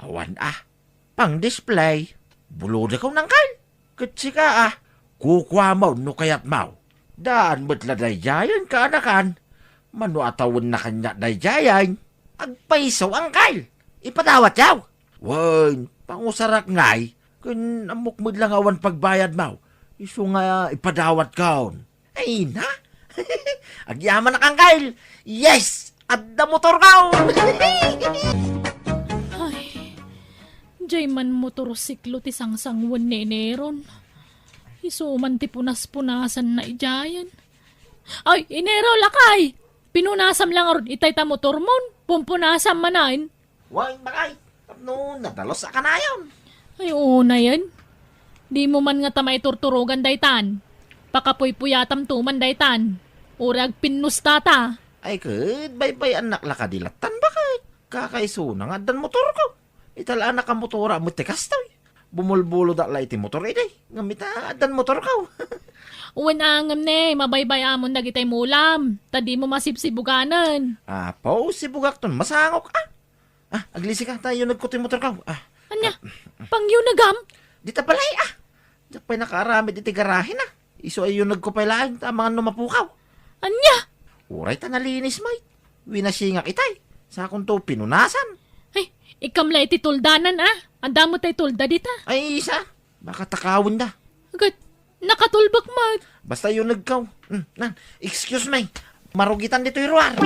Awan a. Pang-display. Bulodekon, Angkel. Ket sika a. Kukuamon no kayatmo. Daan met la daydiayen, kaanakan. Mano a tawenna kaniak daydiayen? Agpayso, angkel. Ipadawatyo. Wen, pangusarak ngay, ken ammok met la nga awan pagbayadmo. Isu nga ipadawatkon. Ay na? Agyamanak, angkel. Yes! Adda motorko! Ay, jay man motorsiklo ti sangsangwen ni Eneron. Isu man ti punas-punasanna idiayen. Ay, Enero, lakay! Pinunasam la ngarud itay ta motormon. Pumpunasam manen. Wen, bakay, tapno nadalus a kanayon. Ay, unayen. Dimo man ngata maiturturogan daytan. Pakapuypuyatamto man daytan. Uray agpinnustata. Ay, ket baybay-annak la kadi lattan, bakay. Kakaisuna nga addan motorko. Ita la a nakamotora met ti kastoy. Bumulbulodak la iti motor idi. Ngem ita, addan motorko. Wen, ngem ne, mabaybay-amon dagitay mulam. Ta dimo masibsibuganen. Apo, sibugakton masangok, a. A, aglisika, ta yunegko ti motorko. A. Ania? Pangyunegam? Dita balay, a. Diak pay nakaaramid iti garahena. Isu a yunegko pay laeng, ta amangan no mapukaw. Ania? Uray ta nalinis met. Winasingak itay. Sakonto pinunasan. Ay, ikam la iti tuldanan, a. Adda met tay tulda dita. Ay, isa. Baka takawenda. Agad, nakatulbek met. Basta yunegko. Hmm, na, excuse me. Marugitan ditoy ruar.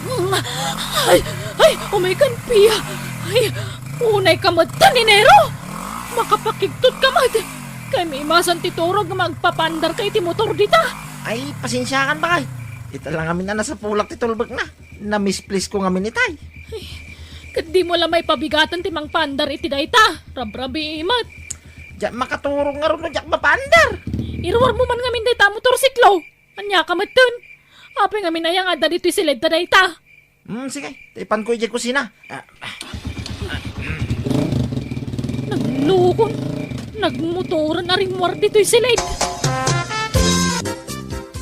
Mm, ay, ay, umay kan, Pia. Ay, unay ka met tan, Enero. Makapakigtot ka met. Kay maimasan ti turog nga agpapaandar ka iti motor dita. Ay, pasensiakan, bakay. Ita la ngamin a nasapulak ti tulbekna. Namisplisko ngamin itay. Ay, ket dimo la maipabigatan ti mangpaandar iti dayta. Rabrabii met. Diak makaturog ngarud no diak mapaandar. Iruarmo man ngamin dayta a motorsiklo. Ania ka metten? Apay ngamin aya nga adda ditoy siled ta dayta? Hmm, sige. Ta ipanko idiay kusina. A, a. Naglukon. Nagmotoren a rimmuar ditoy siled.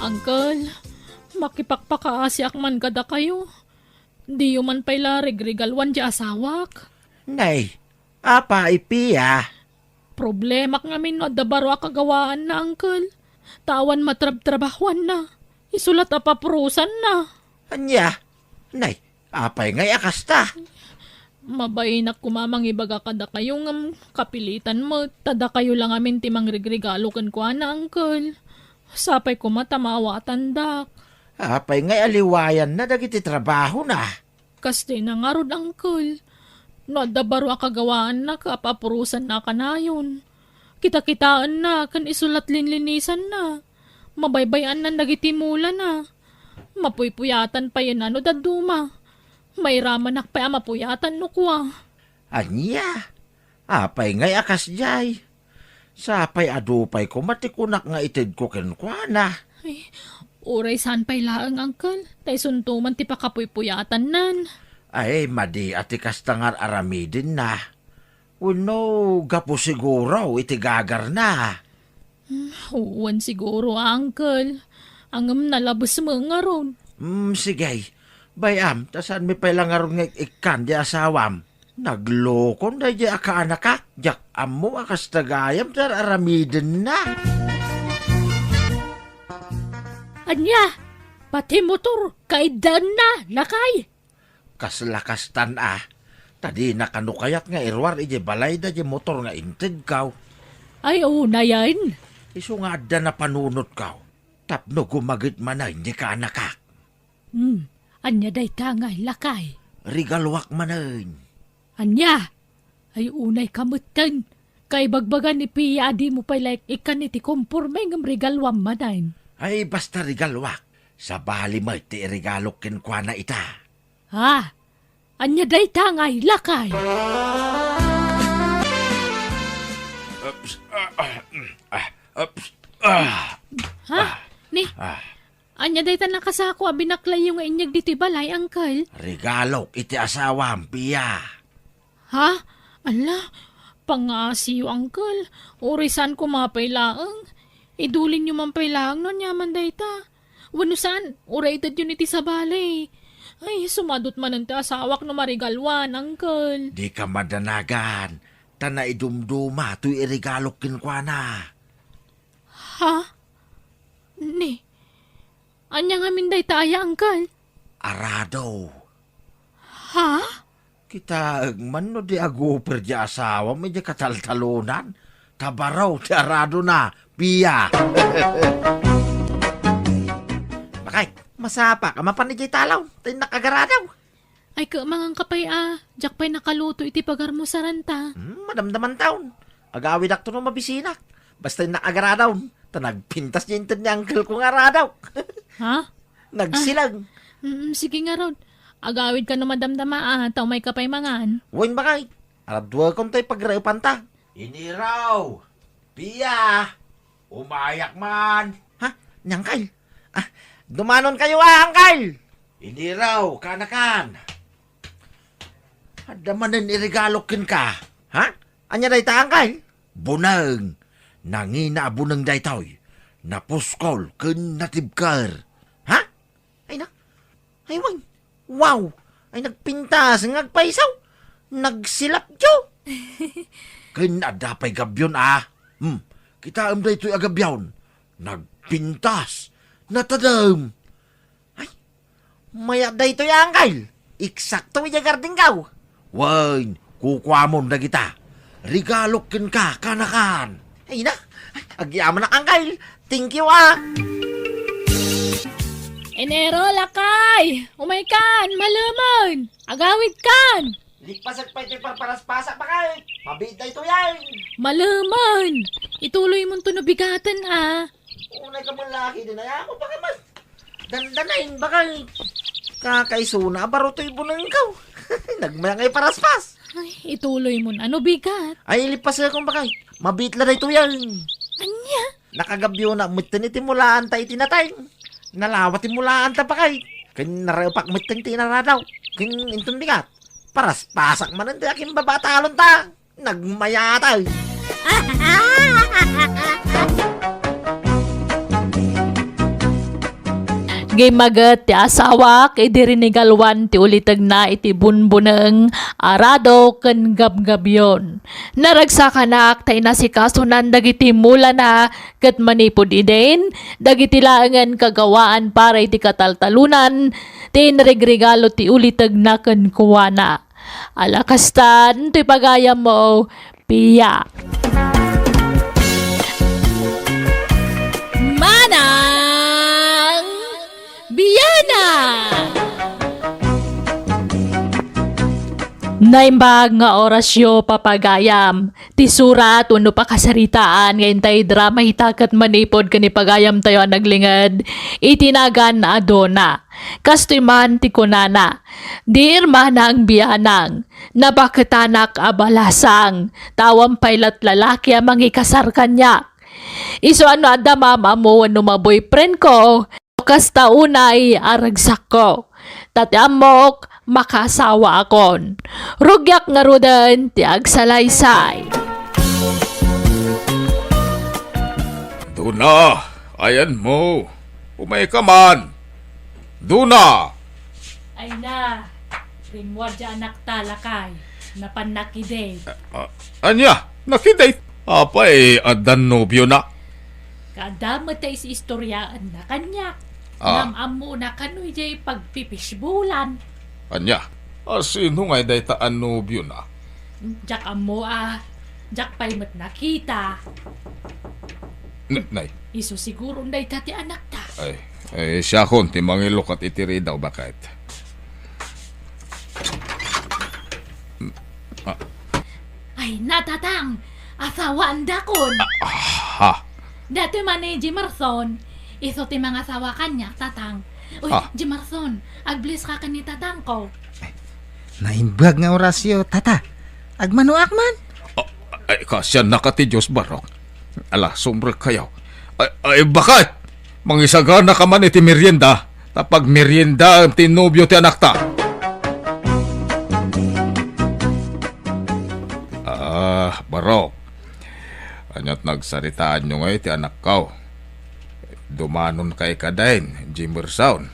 Uncle, makipakpakaasiak man kadakayo. Diyo man pay la regregaluan ti asawak. Nay, apay, Pia? Problemak ngamin no adda baro a kagawaanna, uncle. Ta awan matrabtrabahuanna. Isu la ta papurosanna. Ania? Nay, apay ngay a kasta? Mabainak koma mangibaga kadakayo ngem kapilitan met ta dakayo la ngamin ti mangregregalo kenkuana, uncle. Sapay koma ta maawatandak. Apay ngay a liwayanna dagiti trabahona? Kas dayta ngarud, uncle. No adda baro a kagawaanna, ket apapurosanna a kanayon. Kitakitaenna ken isu la ti linlinisanna. Mabaybay-anna dagiti mulana. Mapuypuyatan pay no dadduma. Mairamanak pay a mapuyatan no kua. Ania? Apay ngay a kasdiay? Sapay adu pay koma ti kunak nga itedko kenkuana. Ay, uray saan pay laeng, uncle. Ta isunto man ti pakapuypuyatannan. Ay, madi a ti kasta nga ar-aramidenna. Wenno gapu siguro iti gagarna. Hmm, wen siguro, uncle. Ngem nalabes met ngarud. Hmm, sige. Bay-am, ta saanmi pay la ngarud nga ik-ikkan di asawam. Naglukon daydiay a kaanakak, diak ammo a kasta gayam ti ar-aramidenna. Ania? Pati motor, kaiddaenna, lakay? Kasla kastan a, ta dina kano kayat nga iruar idiay balayda diay motor nga intedko. Ay, unayen. Isu nga adda napanunotko, tapno gumaged manen diay kaanakak. Hmm, ania dayta ngay, lakay? Regaluak manen. Ania? Ay, unay ka metten. Kaibagbaga ni Pia a dimo pay la ikkan iti komporme ngem regaluam manen. Ay, basta regaluak. Sabali met ti iregalok kenkuana ita. Ha? Ania dayta ngay, lakay? Ups, ah, ah, mm, ah, ups, ah, Ha? ah, Ni? ah. Ania dayta nakasako a binaklayyo nga inyeg ditoy balay, uncle? Regalok iti asawam, Pia. Ha? Ala, pangaasiyo, uncle. Uray saan koma pay laeng. Idulinyo man pay laeng no aniaman dayta. Wenno saan, uray itedyon iti sabali. Ay, sumadot manen ti asawak no marigaluan, uncle. Dika madanagan, ta naidumduma toy iregalok kenkuana. Ah? Ni, ania ngamin dayta aya, Angkel? Arado. Ha? Kitaek man no di aguper di asawam idiay kataltalonan. Ta baro ti aradona, Pia. Bakay, masapaka mapan idiay talaw, ta innak agaradaw. Ay, kamangan ka pay a, diak pay nakaluto iti pagarmusaranta. Hmm, madamdamantaon. Agawidakto no mabisinak. Basta innak agaradaw, ta nagpintas diay inted ni uncle ko nga aradaw. Ha? Nagsilag. Mm, sige ngarud. Agawidka no madamdama a, ta umayka pay mangan. Wen, bakay. Araduekon toy pagraepanta. Iniraw! Pia! Umayak man! Ha? Ni Angkel? Ah, dumanonkayo a, Angkel! Iniraw, kanakan! Adda manen iregalok kenka. Ha? Ania dayta, Angkel? Buneng! Nangina a buneng daytoy. Napuskol ken natibker. Ha? Ay na. Ay, wen. Wow! Ay, nagpintas nga agpayso. Nagsilapyo. Ken adda pay gabbion a. Hmm, kitaem daytoy a gabbion. Nagpintas. Natadem. Ay, mayat daytoy, Angkel. Eksakto idiay gardingko. Wen, kukuamon dagita. Regalok kenka, kanakan. Ay na, ay, agyamanak, Angkel. Thank you, ah. Enero, lakay! Umaykan, malemen! Agawidkan! Lipasek pay toy parparaspasa, bakay. Mabiit daytoy, ay. Malemen! Ituloy mo to no bigaten, ah. Unay ka man laki din, ay ako, bakay mas. Dandanain, bakay. Kakaisuna, baro toy bunengko. Nagmayat nga iparaspas. Ay, ituloy mo na. Ano bigat? Ay, ilipas akong bakay. Mabiit la daytoy yan. Anya? Nakagabyo na, metten iti mulaan ta iti natay. Nalawa ti mulaan ta bakay. Ken narepak metten ti inaradaw. Ken inton bigat. Paraspasak manen ti akin babatalon ta. Nagmayatay. Ngem maget ti asawak idi rinigaluan ti ulitegna iti bunbuneng, arado ken gabgabion. Naragsakanak ta inasikasonan dagiti mulana ket manipud idin, dagiti laengen kagawaan para iti kataltalonan ti inregregalo ti ulitegna kenkuana. Ala kastan toy pagayammo, Pia. Manang Biana! Naimbag nga orasyo, papagayam. Ti surat wenno pakasaritaan nga intay drama ita ket manipud ken ni pagayamtayo a naglinged iti nagan a Dona. Kastoy man ti kunana, "Dear Manang Bianang, napaketanak a balasang, ta awan pay lat lalaki a mangikasar kaniak. Isu a no adda maam-ammo wenno ma-boyfriend ko, kasta unay a ragsakko. Ta ti ammok, makaasawaakon. Rugiak ngaruden ti agsalaysay." Duna, ayanmo. Umayka man. Duna! Ay na, rimmuar diay anakta, lakay. Napannak idi. Ah, ania? Nakidate? Apay, addan nobiona? Kaadda met ta is-istoriaanna kaniak. Ah. Ngem ammona kano idiay pagpipishbolan. Ania? A, sino ngay dayta a nobiona? Diak ammo a, diak pay met nakita. N-, nay. Isu siguro dayta ti anakta. Ay, ay, siakon ti mangilukat iti ridaw, baket. Ah. Ay, na, Tatang! Asawaandakon! Ah, ah, ha? Datoy man ni Jimerson. Isu ti mangasawa kaniak, Tatang. Uy, ah. Jimerson, ag-bless ka ken ni Tatangko. Naimbag nga orasyo, Tata. Agmanoak man. Ah, ay, kasiannaka ti Dios, Barok. Ala, sumrekkayo. Ay, ay, baket! Mangisaganaka man iti merienda, ta pagmeriendaem ti nobio ti anakta. Ah, Barok. Aniat nagsaritaanyo ngay ti anakko? Dumanon kay kadin, Jimerson?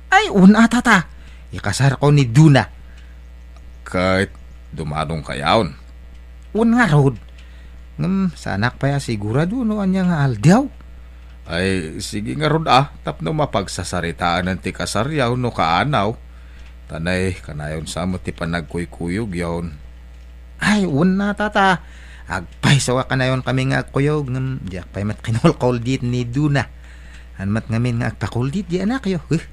Ay, wen a, Tata. Ikasarko ni Duna. Ket dumanon kayon? Wen ngarud. Ngem, saanak pay a sigurado no ania nga aldaw. Ay, sige ngarud a, tapno mapagsasaritaen ti kasaryo no kaanaw. Tanay, kanayon sa met ti panagkuykuyogyon. Ay, wen na, tata. Agpayso a kanayon kami nga agkuyog, ngem diak pay met kinulkuldit ni Duna. An met ngamin nga agpakuldit di anakyo, eh?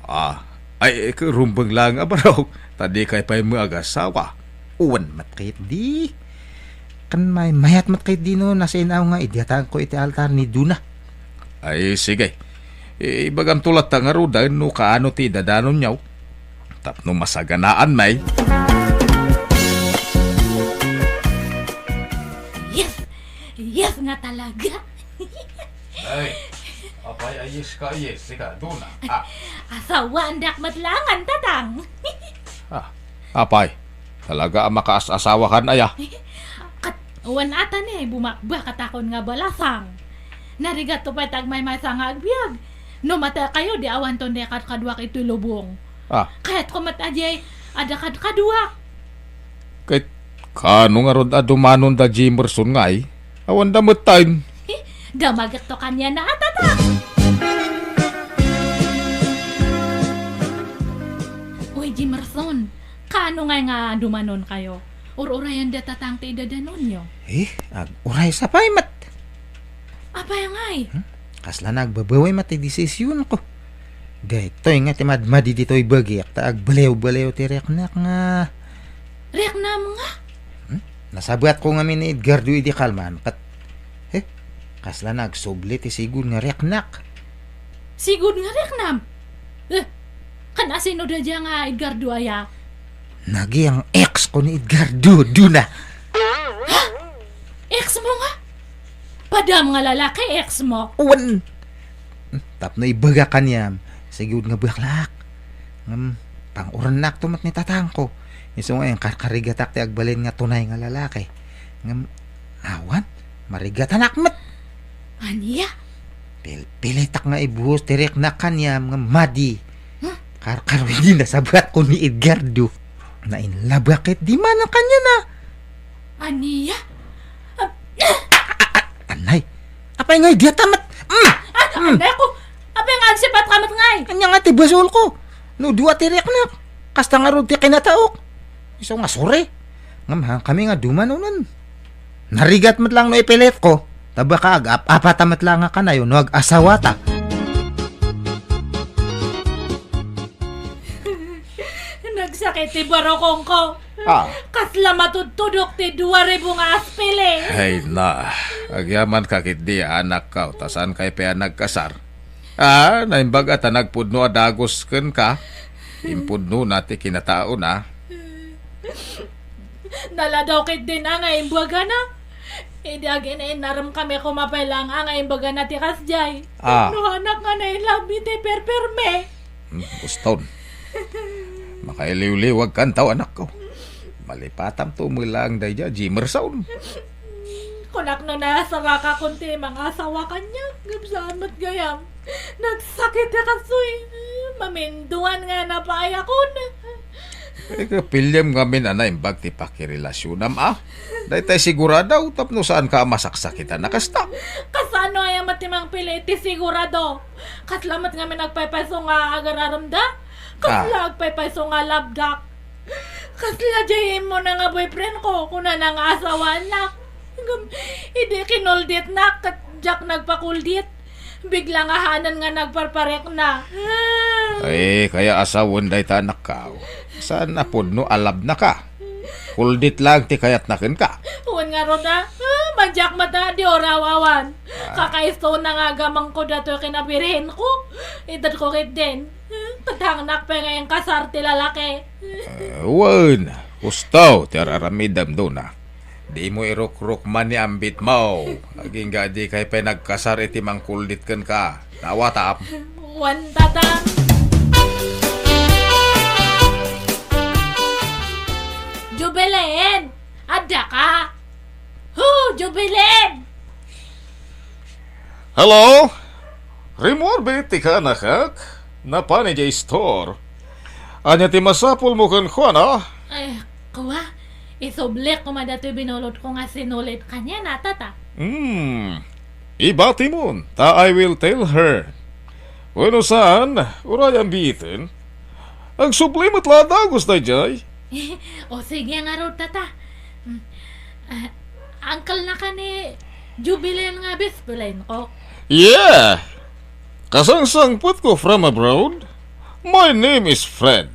Ah, ay, eh, rumbeng lang a barok, ta dikay pay met agasawa. Wen met ketdi. Ken may-, mayat met ketdi no nasin-aw nga idiatangko iti altar ni Duna. Ay, sige. Ibagamto latta ngaruden no kaano ti idadanonyo. Tapno masaganaan, may. Yes! Yes nga talaga! Ay, apay a yes ka, yes, sika, Duna. Ah, Asawaandak met laengen, Tatang. Ah, apay, talaga a makaas-asawakan aya? Ket, wen ata ni, bumakbak a takon nga balasang. Narigatto pay ti agmaymaysa nga agbiag. No matay kayo, di awanton di kadkaduak iti lubong. Ah. Kayatko met a diay adda kadkaduak. Ket kaano ngarud a dumanon da Jimerson ngay? Awan da metten. Damagekto kaniana a, Tatang. Uy, Jimerson, kaano ngay nga dumanon kayo? Ur-urayan da Tatang ti idadanonyo. Eh, ag-uray sa pay met. Apay ngay? Hmm? Kasla nagbabawi met ti desisyon ko. Daytoy nga ti madmadi ditoy bagik ta agbaliw-baliw ti riknak nga. Riknam nga? Hmm? Nasabatko ngamin ni Edgardo idi kalman ket, eh, kasla nagsubli ti sigud nga riknak. Sigud nga riknam? Eh, kan asino da dia nga Edgardo aya? Naging ex ko ni Edgardo, Duna. Ha? Ex mo nga? Padam nga lalaki, ex mo? Wen. Tapno ibaga kaniam, sigud nga baklak. Ngem, pang-urennak to met ni tatangko. Isu nga inkarkarigatak ti agbalin nga tunay nga lalaki. Ngem, awan, marigatanak met. Ania? Pilpilitak nga ibuhos ti riknak kaniam ngem madi. Huh? Karkaro idi nasabatko ni Edgardo. Nainlabak ket di man ang kanya na. Ania? Ah, ah, ah, anay, apay nga idiata met? Mm! Ah, mm. Anay ko, apay nga agsipat ka met ngay? Anya nga ti basol ko? No dua ti riknak, kasta nga rod ti kinataok. Isu nga suri. Ngem ha, kami nga dumanonan. Narigat met lang no ipilit ko. Ta baka ag-ap-apata met lang nga kanayo no ag-asawata. Nagsakit ti barukongko. Ah. Kasla matudtudok ti dua ribu nga aspili. Ay na, agyaman ka ketdi, anakko, ta saan kay pay a nagkasar. Ah, naimbag a ta nagpudno a dagus kenka. Impudnona ti kinataona. Naladaw ketdin a nga imbagana. Idi agin-inarem kami koma pay lang a nga imbagana ti kasdiay. Ah. No anak nga nailabmi ti perperme. Hmm, uston. Makailiwliwag kantaw, anakko. Malipatam to met lang daydiay a Jimerson. Kunak no nasaraka kon ti mangasawa kaniak, ngem saan met gayam. Nagsakit a kastoy. Maminduan nga napaayakon. Eh, kapiliam ngamin a naimbag ti pakirelasyonam, a? Daytay sigurado, tapno saanka a masaksakitan a kasta. Kasano aya met ti mangpili iti sigurado? Kasla met ngamin agpaypayso nga agar-aremda? Kasla Ah. agpaypayso nga labdak? Kasla diay immuna nga boyfriend ko, kunana nga asawaannak. Ngem, idi kinulditnak, ket diak nagpakuldit. Bigla nga hanan nga nagparparikna. Ay, kaya asawen dayta anakko. Saan a pudno a labnaka? Kuldit lang ti kayatna kenka. Wen ngarud a, ah, madiak met a di uraw awan. Ah. Kakaistona nga agamengko datoy ken abirhenko. Itedko ketdin. Tatangnak pay nga inkasar ti lalaki. Eh, wen, husto ti ar-aramidem, Dona. Dimo irukrukman ni ambitmo. Agingga dikay pay nagkasar iti mangkuldit kenka. Nawatam. Wen, Tatang. Jubilin! Adda ka? Hu, Jubilin! Hello? Rimmuarbi ti kaanakak? Napan idiay store. Ania ti masapulmo kenkuana? Eh, kua, isublik koma datoy binulotko nga sinulit kaniana, Tata. Hmm. Ibatimon, ta I will tell her. Wenno saan, uray ambiiten. Agsubli met la a dagus daydiay. O, sige ngarud, tata. Mm. Ah, uncle-naka ni Jubilin nga best friend ko. Yeah! Kasangsangpetko from abroad. My name is Fred.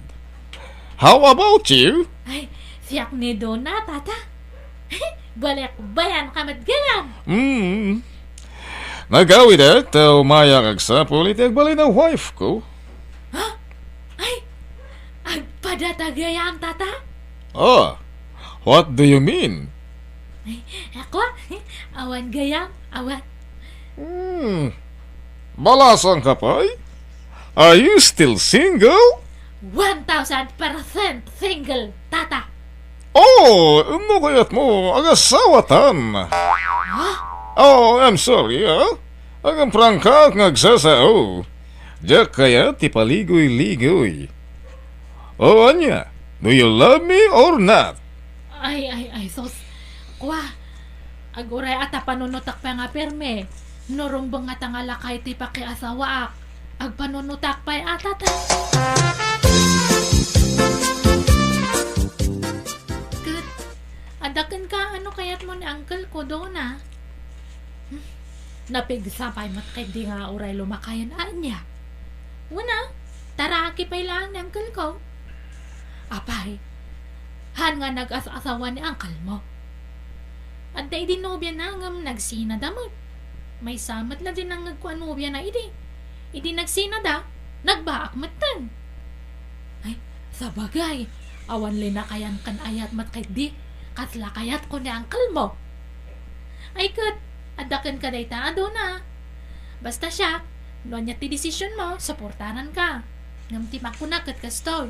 How about you? Ay, siak ni Dona, tata. Balikbayanka met gayam. Hmm. Nagawidak ta umayak agsapul iti agbalin a wife ko. Ha? Ay, agpadata gayam, tata? Oh, what do you mean? Ay, ako? Awan gayam, awan. Hmm. Balasangka pay? Are you still single? One thousand percent single, tata. Oh, no kayatmo agasawatan? Ha? Oh, I'm sorry, ah. Agprangkaak nga agsasao. Diak kayat ti paligoy-ligoy. O ania, do you love me or not? Ay, ay, ay, sus. Kua, aguray a ta panunotak pay nga pirmi. No rumbeng nga ta nga lakay ti pakiasawaak, agpanunotak pay a, tata. Ket, adda kenka no kayatmo ni uncle ko, Dona? Hmm? Napigsa pay met ketdi nga uray lumakayen a ania? Wen a, taraaki pay laeng ni uncle ko. Apay, haan nga nagas-asawa ni uncle mo? Adda idi nobiana ngem nagsinada met. Maysa met la di nangngegko a nobiana idi. Idi nagsinada, nagbaak metten. Ay, sabagay, awan linakayan ken ayat met ketdi, kasla kayatko ni uncle mo. Ay ket, adda kenka dayta a Dona. Basta siak, no ania ti desisionmo, suportaranka. Ngem ti makuna ket kastoy,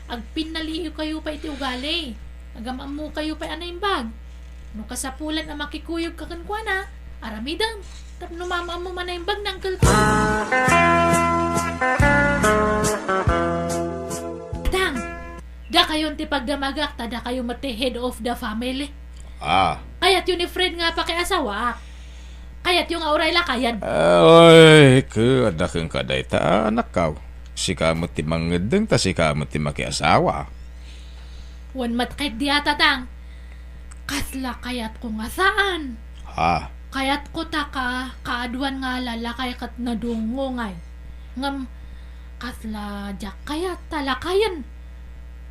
agpinnaliiwkayo pay iti ugali. Agam-ammokayo pay a naimbag. No kasapulan a makikuyogka kenkuana, aramidem tapno maam-ammom a naimbag ni uncle ko. Tang, dakayon ti pagdamagak ta dakayo met ti head of the family. Ah. Kayatyo ni Fred nga pakiasawaak. Kayatyo nga uray lakayen. Ay, ket adda kenka dayta, anakko. Sika met ti mangngeddeng ta sika met ti makiasawa. Wen met ketdi a, Tatang. Kasla kayatko nga saan. Ha? Kayatko ta ka, kaaduan nga lalakay ket nadungngongay. Ngem kasla diak kayat ta lakayen.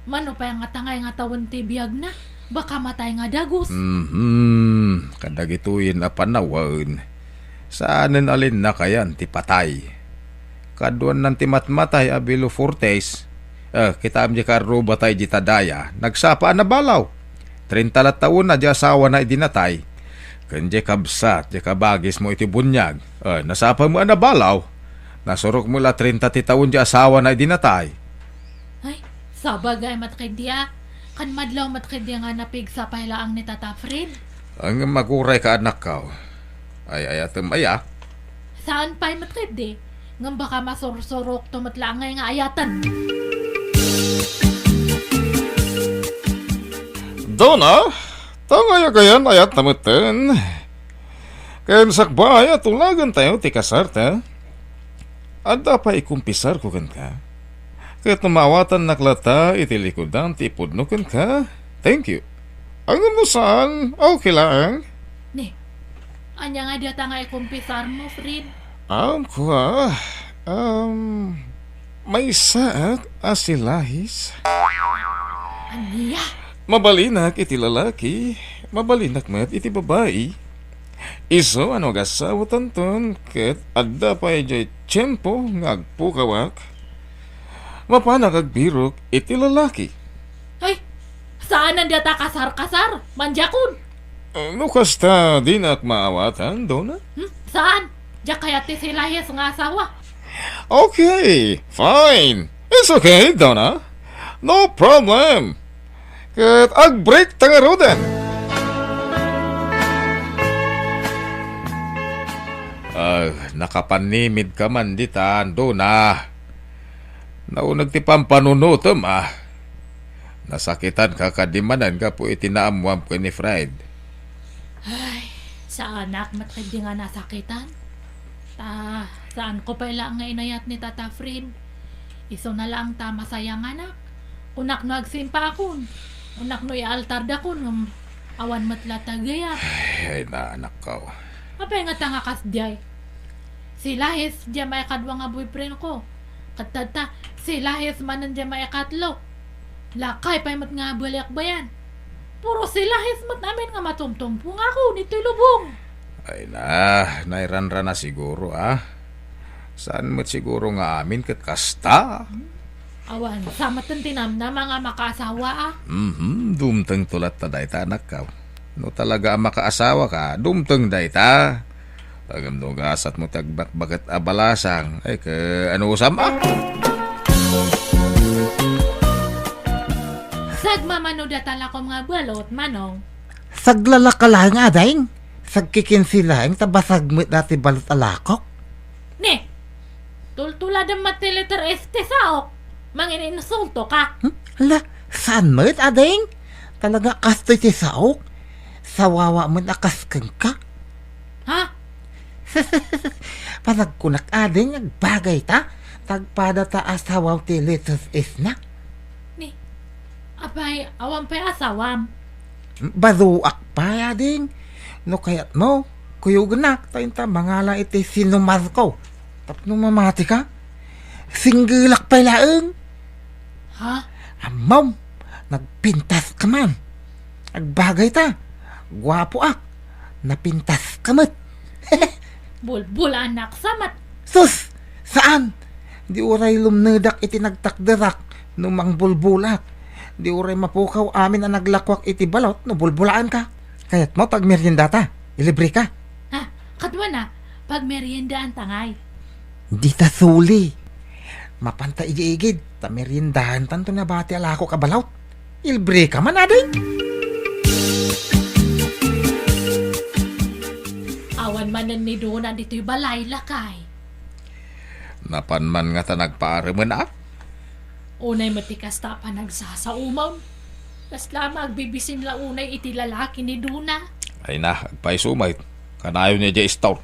Mano pay nga tangay nga tawen ti biagna, baka matay nga dagus. Mhm. Kadagitoyen a panawen, saanen a linnakayan ti patay. Kaduannan ti matmatay a below forties. Eh, kitaem diay karruba tay dita daya, nagsapa a nabalaw. Trenta la tawen a diay asawana idi natay. Ken diay kabsat, diay kabagismo iti buniag, eh, nasapa met a nabalaw. Nasurok met la trenta ti tawen diay asawana idi natay. Ay, sabagay met ketdi a. Kan madlaw met ketdi nga napigsa pay laeng ni Tata Fred. Ngem agurayka, anakko. Ay-ayatem aya? Saan pay met ketdi? Ngem baka masursurokto met laeng nga ayaten. Dona, tangay a gayan ayat ta metten. Ken sakbay a tulagentayo ti kasarta, adda pay ikumpisarko kenka. Ket no maawatannak latta iti likudan ti ipudno kenka, thank you. Ngem no saan, okay laeng. Ni, ania nga data nga ikumpisarmo, Fred? Um, kua, um, maysaak a silahis. Ania? Mabalinak iti lalaki, mabalinak met iti babai. Isu a no agasawatanton ket adda pay diay tiempo nga agpukawak, mapanak agbirok iti lalaki. Ay, saanen data kasar-kasar, mandiakon. Eh, no kasta, dinak maawatan, Dona? Hmm? Saan? Diak kayat ti silahis nga asawa. Okay, fine. It's okay, Dona. No problem. Ket agbreak ta ngaruden. Ah, nakapanimidka man ditan, Dona. Nauneg ti pampanunotem, ah. Nasakitanka kadi manen gapu iti naammoam ken ni Fred. Ay, Saanak met ketdi nga nasakitan. Ta, saanko pay laeng nga inayat ni Tata Fred. Isuna laeng ta masayanganak. Kunak no agsimpaakon. Kunak no ialtardakon, ngem awan met la ta gayam. Ay, naanakko. Apay ngata nga kasdiay? Si Lahis diay maikadua nga boyfriend ko. Ket tatta, si Lahis manen diay maikatlo. Lakay pay met nga baliakbayan. Puro si Lahis met amin nga matumtumpong ako ditoy lubong. Ay na, nairanrana siguro, ah. Saan met siguro nga amin ket kasta? Awan, sa met ti namnama nga makaasawa, ah. Mhm, dumteng to latta dayta, anakko. No talaga a makaasawa ka, dumteng dayta. Ngem no gasat mo ti agbakbaket a balasang, ay, ka, ano, usam, ah? Sagmamano data lakom nga balot, Manong. Saglalaka laeng, ading. Sagkikinsi laeng ta basag met dati balot a lakok. Ne, tultuladem met ti letter S ti saok. Mangininsulto ka. Hmm? Ala, saan met, ading? Talaga kastoy ti saok. Sawawa met a kas kenka. Ha? Panagkunak, ading, agbagay ta. Tagpada ta asawaw ti letter S na. Ni, apay, awan pay asawam? Baruak pay, ading. No kayatmo, kuyogenak, ta inta mangala iti sinumarko. Tapno mamati ka, singgelak pay laeng. Ha? Ammom, nagpintas ka man. Agbagay ta, guapoak, napintas ka met. Bulbulanak sa met. Sus! Saan? Di uray lumnedak iti nagtakderak no mangbulbulak. Di uray mapukaw amin a naglakuak iti balot no bulbulaanka. Kayatmo pagmeriendata? Ilibreka? Ha? Kaduana, pagmeriendaanta ngay. Dita suli. Mapanta idiigid, ta meriendaantanto nabati a lakok a balot. Ilibreka man, ading? Awan manen ni Dona ditoy balay, lakay. Napan man ngata nagpaaremen, a? Unay met ti kasta a panagsasaomon. Kasla a magbibisin la unay iti lalaki ni Dona. Ay na, agpayso met. Kanayon idiay store.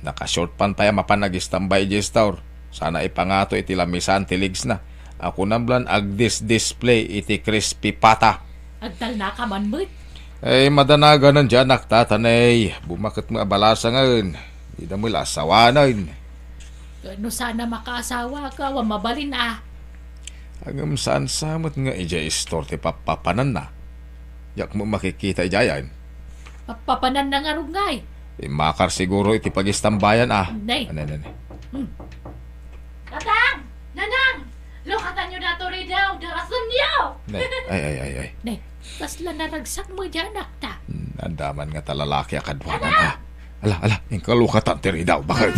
Naka-short pant pay a mapan agistambay idiay store. Sana ipangato iti lamisan ti legs na. A kunam la agdis-display iti crispy pata. Agtalnaka man met. Ay, madanaganen diay anakta, ta nay, bumaket met a balasangen. Dida met la asawanen. No sana makaasawaka, awan mabalin a. Ngem saan sa met nga idiay store ti pappapananna? Diak met makikita idiayen. Pappapananna ngarud ngay. Immakar siguro iti pagistambayan a. Nay. Anay, anay, anay. Hmm. Tatang! Nanang! Lukatanyo dayta ridaw, darasenyo! Nay, ay, ay, ay, ay. Nay, kasla naragsak met diay anakta. Hmm, ania man ngata lalaki a kaduanan a. Ala, ala, inka lukatan ti ridaw, baket.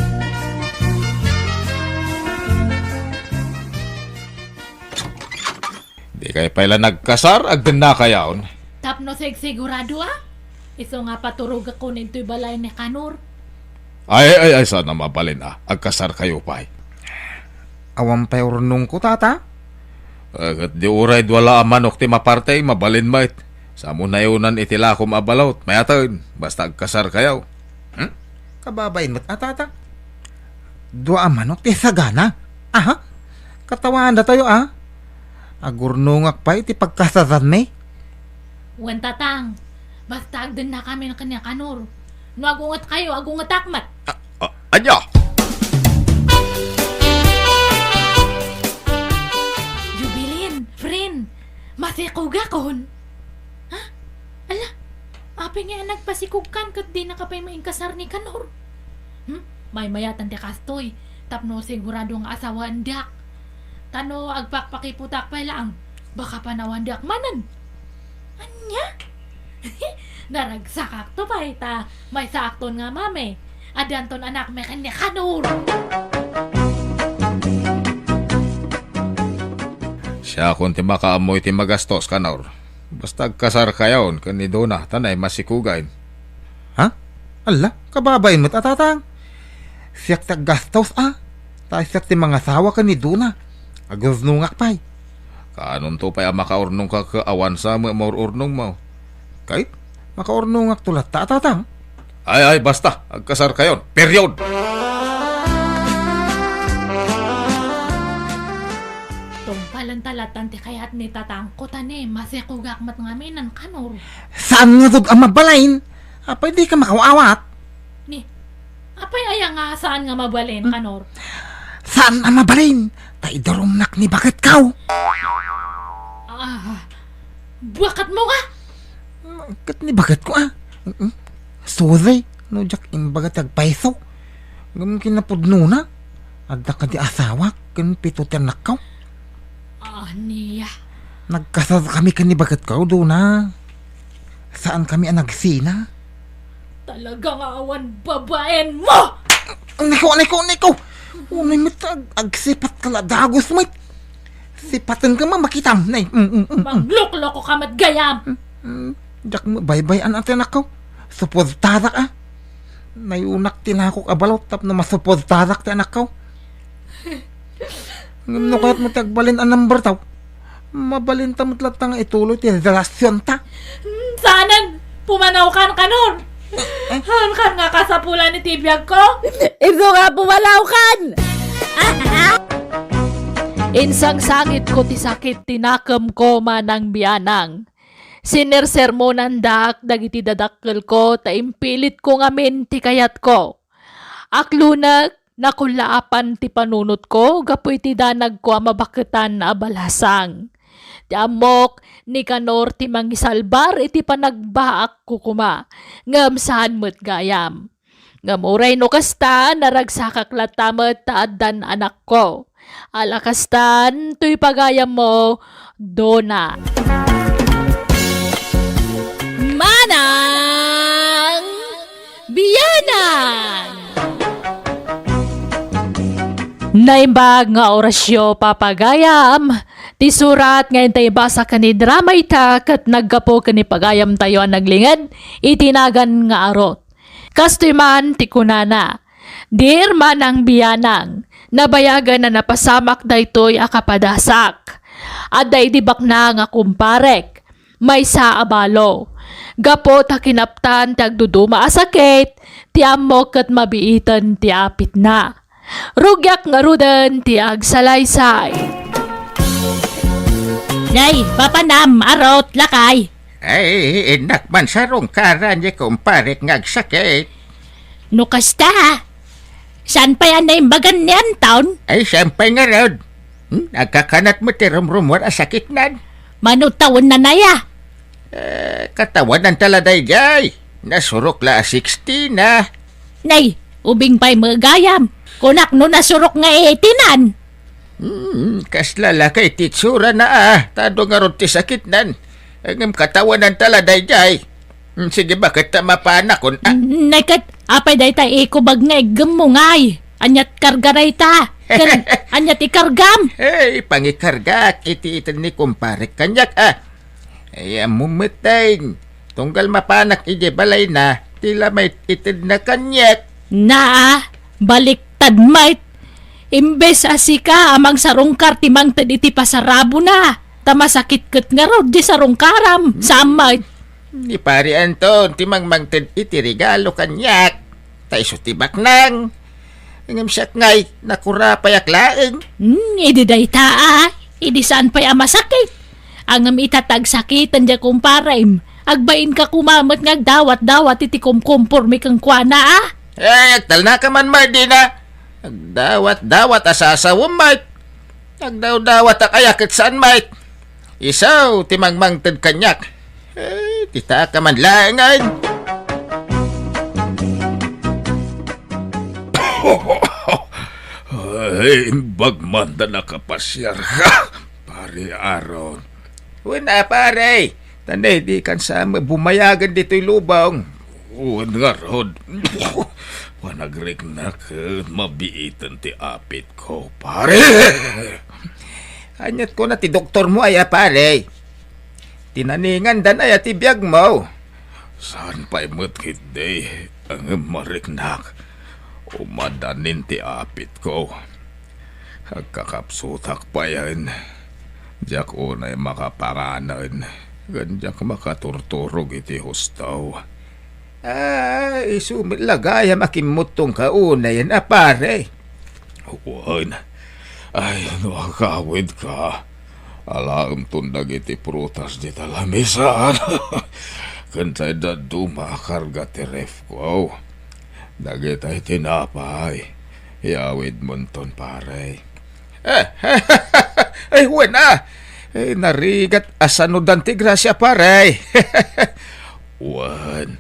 Dikay pay la nagkasar, agdennakayon. Tapno sigsigurado a, isu nga paturogakon intoy balay ni Kanor. Ay, ay, ay, saan a mabalin a, agkasarkayo pay. Awan pay urnongko, tata. Eh, ket di uray dua la a manok ti maparti, mabalin met. Sa mo nayonan iti lakom a balot, mayaten, basta agkasarkayo. Hmm? Kababain met a, tata. Dua a manok ti sagana. Aha? Katawaandatayo a. Agurnongak pay iti pagkasaranmi. Wen, tatang, basta agdennakamin ken ni Kanor. No agungetkayo, agungetak met. A, a, ania? Jubilin, friend, masikogakon. Ha? Ala, apay nga nagpasikogkan ket dinaka pay maikasar ni Kanor? Hmm? Maymayatan ti kastoy, tapno sigurado nga asawaendak. Ta no agpakpakiputak pay laeng, baka panawandak manen. Ania? Naragsakakto pay ta maysaakton nga mami. Addanton anakmi ken ni Kanor. Siakon ti makaammo iti magastos, Kanor. Basta agkasarkayon ken ni Dona, ta nay masikogen. Ha? Alla, kababain met a, tatang. Siak ti aggastos a. Ta siak ti mangasawa ken ni Dona. Agurnongak pay. Kaanonto pay a makaurnongka ket awan sa met maur-urnongmo? Ket makaurnongakto latta a, tatang. Ay, ay, basta. Agkasarkayon. Period! Tungpalen ta latan ti kayat ni tatangko ta ni masikugak met ngamin, Kanor. Saan nga dud a mabalin? Apay di ka makaw-awat? Ni, apay aya nga saan nga mabalin, Hmm? Kanor? Saan a mabalin? Ta idurongnak ni baketko. Ah, buakatmo nga? Ket ni baketko, ah. Mm-mm. Sorry, no diak imbaga ti agpayso. Ngem kinapudnona, adda kadi asawak ken pito ti annakko. Ania? Nagkasarkami ken ni baketko, Dona. Saankami a nagsina. Talaga nga awan babaenmo! Niko, niko, niko! Unay met ag-, agsipat ka la dagus met. Sipaten ka ma-, makitam. Nay, mm, mm, mm, mm. Manglokloko ka met gayam! Mm, mm. Diak mo baybay-an a ti anakko. Suportarak, ah. Nayunak ti nakok a balot tapno masuportarak ti anakko. Ngem no kayat mo ti agbalin a number taw, mabalin ta met latta nga ituloy ti relasionta. Hmm, saanen, pumanawkan, Kanor. Eh? Haankan nga kasapulan iti biagko? Isu nga pumanawkan! Insangsangitko ti sakit ti nakemko, Manang Bianang. Sinersermonandak dagiti dadakkelko ta impilitko ngamin ti kayatko. Aklonek, nakullaapan ti panunotko gapu iti danagko a mabaketan a balasang. Ti ammok, ni Kanor ti mangisalbar iti panagbaakko koma, ngem saan met gayam. Ngem uray no kasta, naragsakak latta met ta addan anakko. Ala kastan, toy pagayammo, Dona. Manang Bianang! Naimbag nga orasyo, papagayam. Ti surat nga intay ibasa ken idramay ta ket naggapu ken ni pagayamtayo a naglinged iti nagan nga Arot. Kastoy man ti kunana, "Dear Manang Bianang, nabayagen a napasamak daytoy a kapadasak. Adda idi baknang a kumparek, maysa a balo. Gapu ta kinaptan ti agduduma a sakit, ti ammok ket mabiiten ti apitna. Rugiak ngaruden ti agsalaysay." Nay, papanam, Arot, lakay. Ay, innak man sarungkaran ni kumparek nga agsakit. No kasta, saan pay a naimbagan ni Anton? Ay, saan pay ngarud? Hmm, agkakanat met ti rumrumuar a sakitnan. Mano tawenna, Nay, a? Eh, katawanan ta la daydiay. Nasurok la a sixty na. Nay, ubing pay met gayam. Kunak no nasurok nga eighty-nan. Hmm, kasla la kay ti itsurana, a, ta adu ngarud ti sakitnan. Ngem katawanan ta la daydiay. Hmm, sige, baket ta mapanakon, a? Hmm, nay ket, apay dayta ikubag nga iggemmo, ngay? Aniat karga dayta? Ken aniat ikargam? Eh, pangikargak iti ited ni kumparek kaniak, a. Ay, ammom met, tunggal mapanak idiay balayna, ti la met itedna kaniak. Naa, baliktad met. Imbes a sika a mangsarungkar ti mangted iti pasarabona, ta masakit ket ngarud ti sarungkaram, saan met. Ni Pari Anton ti mangmangted iti regalo kaniak. Ta isu ti baknang. Ngem siak ngay, nakurapayak laeng. Hmm, idi dayta, a, idi saan pay a masakit. Ngem ita ta agsakiten diay kumparem, agbainka koma met nga agdawat-dawat iti kumkumpormi kenkuana, a. Eh, agtalnaka man met dina. Agdawat-dawat a sasawem met. Agdawdawatak aya ket saan met. Isu ti mangmangted kaniak. Eh, ti taka man laengen. Ay, imbag man ta nakapasiarka, Pare Aaron. Wen a, pare. Ta ne, dikan sa bumayagen ditoy lubong. Wen ngarud, panagriknak ket mabiiten ti apitko, pare. Aniat kuna ti doktormo aya, pare? Tinaningandan aya ti biagmo? Saan pay met ketdi, ngem mariknak. Umadanin ti apitko. Agkakapsutak payen. Diak unay makapanganen, ken diak makaturturog iti husto. Ah, Isu met la gayam a kimmuttongka unayen a pare. Wen, ay, no agawidka, alaemton dagiti prutas dita lamisaan. Ken tay dadduma a karga ti refko. Dagitay tinapay, iyawidmonton, pare. Eh, ay, wen, ah. Eh, narigat a sanudan ti grasia, pare. Wen,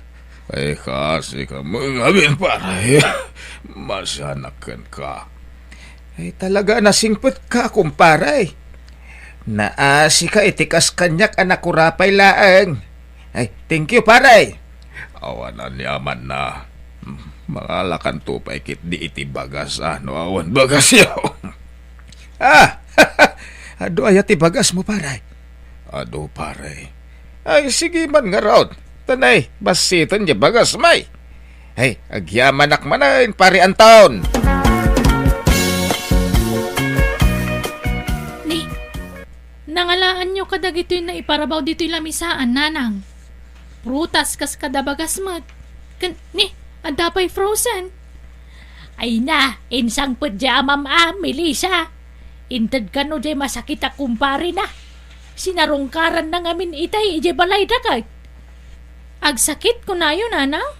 ay, kaasi ka ngamin, pare. Masianak kenka. Ay, talaga a nasingpetka, kumpare. Naasika iti kas kaniak a nakurapay laeng. Ay, thank you, pare. Awan aniamanna. Mangalakanto pay ketdi iti bagas, a, no awan bagasyo. Ah! Adu aya ti bagasmo, pare? Adu, pare. Ay, sige man ngarud. Tanay, bassiten diay bagasmo. Ay, agyamanak manen, Pare Anton. Ni, nangalaanyo kadagitoy naiparabaw ditoy lamisaan, nanang? Prutas kas kada bagas met. Ken, ni, adda pay frozen. Ay na, insangpet diay amam a, Melissa. Inted kano diay masakit a kumparena. Sinarungkaranna ngamin itay idiay balayda ket. Agsakit, kunayo, nanang?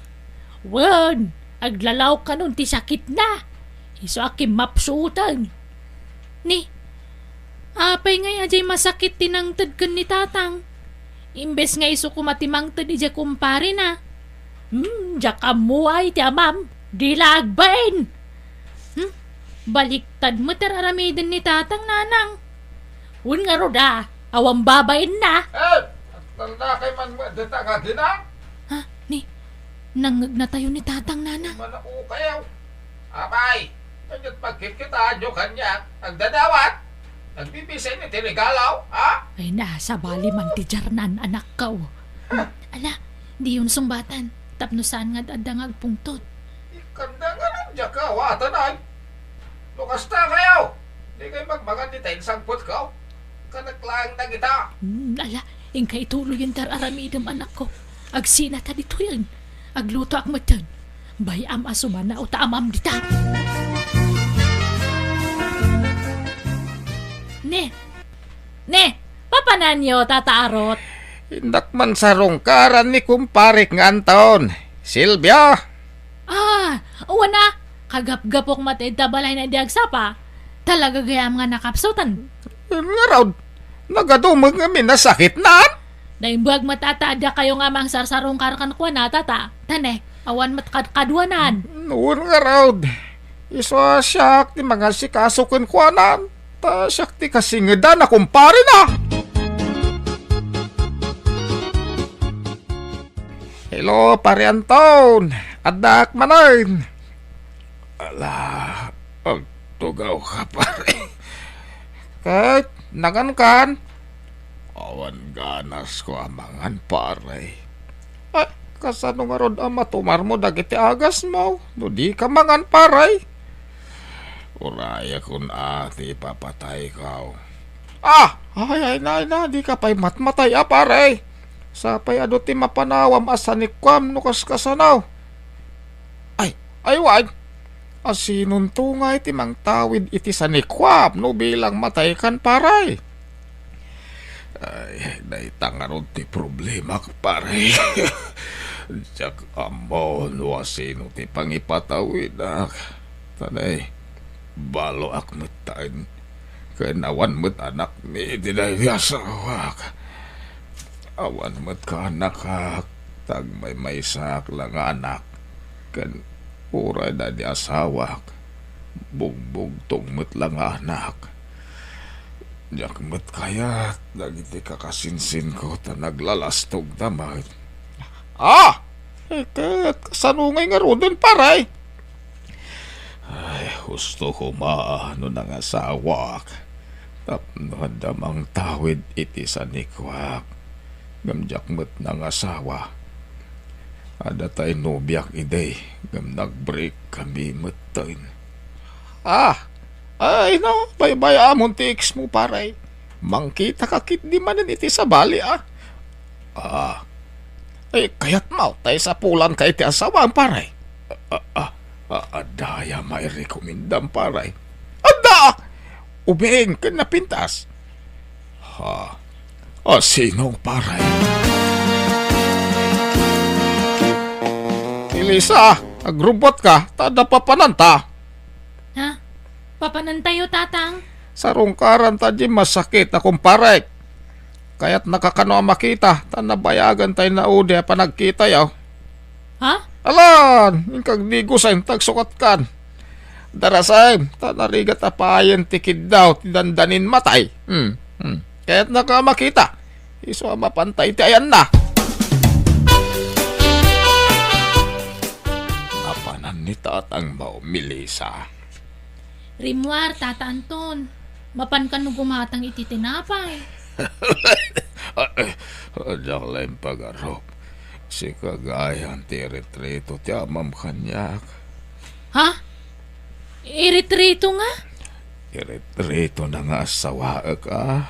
Wen, aglalaok kanon ti sakitna. Isu a kimmapsuoten. Ni, apay ngay a diay masakit ti nangted ken ni tatang? Imbes nga isu koma ti mangted idiay kumparena. Hmm, diak ammo ay ti amam. Di la agbain. Hmm? Baliktad met ti ar-aramiden ni tatang, nanang. Wen ngarud a, awan babainna. Eh, agtalnakay man met dita nga agina? Ha? Ni, nangngegna tayo ni tatang, nanang. Manaokayaw. Apay, kaniat pagkitkitaanyo kaniak, nagdadawat? Nagbibisay ni ti regalo, ha? Ay na, sabali man ti jarnan, anakko. Ala, diyon sungbatan, tapno saan nga adda nga agpungtot. Ikkanda nga nagdiak awatan, ay. No kasta kayo, di kayo magmangan dita insangpetko. Kanak laeng dagita. Hmm, ala, inka ituloyen ti ar-aramidem, anakko. Agsina ta ditoyen. Aglutoak metten. Bay-am a sumanaw ta amam dita. Ne, ne, papananyo, Tata Arot? Innak man sarungkaran ni kumparek nga Anton. Silvia! Ah, wen a, kagapgapok met ita balayna idi agsapa. Talaga gayam nga nakapsutan. Ngarud, nagadu met ngamin a sakitnan? Naimbag met a ta adda kayo nga mangsarsarungkar kenkuana, Tata. Tane, awan met kadkaduanan. Wen ngarud, isu a siak ti mangasikaso kenkuana, ta siak ti kasingedan a kumparena. Hello, Pare Anton. Addaak manen. Ala, agtugawka, pare. Ket, nangankan? Awan ganasko a mangan, pare. Ay, kasano ngarud a matumarmo dagiti agasmo no dika mangan, pare? Urayakon a ti ipapatayko. Ah! Ay, ay na, ay na, dika pay matmatay a, pare. Sapay adu ti mapanawam a sanikuam no kaskasano. Ay, ay, wen. Asinonto ngay ti mangtawid iti sanikuam no bilang mataykan, pare? Ay, dayta ngarud ti problemak, pare. Diak ammo no asino ti pangipatawidak. Tanay, baloak metten. Ken awan met anakmi iti daydi asawak. Awan met kaanakak, ta agmaymaysaak la nga anak. Ken uray daydi asawak, bugbugtong met la nga anak. Diak met kayat dagiti kakasinsinko ta naglalastogda met. Ah! Eh, ket kasano ngay ngaruden, pare? Ay, husto koma no nangasawak tapno adda mangtawid iti sanikuak. Ngem diak met nangasawa. Adda tay nobiak idi, ngem nag-break kami metten. Ah! Ay, no, baybay-amon ti ex mo, pare. Mangkitaka ketdi manen iti sabali, a. Ah. Eh, kayatmo, ta isapulanka iti asawam, pare. A, a, a, a, adda aya mairekomendam, pare? Adda! Ubing ken napintas. Ha? A, sino, pare? Melissa, agrubbuatka, ta adda papananta. Ha? Papanantayo, Tatang? Sarungkaranta diay masakit a kumparek. Kayatnaka kano a makita, ta nabayagan tay naudi a panagkitayo. Ha? Alan, inkag digusen, ta agsukatkan. Darasem, ta narigat a payen ti kiddaw ti dandanin matay. Hmm, hmm. Kayatnaka a makita. Isu a mapanta iti ayanna. Napanan ni tatangmo, Melissa. Rimmuar, Tata Anton. Mapanka no gumatang iti tinapay. Diak la impagarup. Sika gayam ti iretrito ti amam kaniak. Ha? Iretrito nga? Iretrito na nga asawaek, a.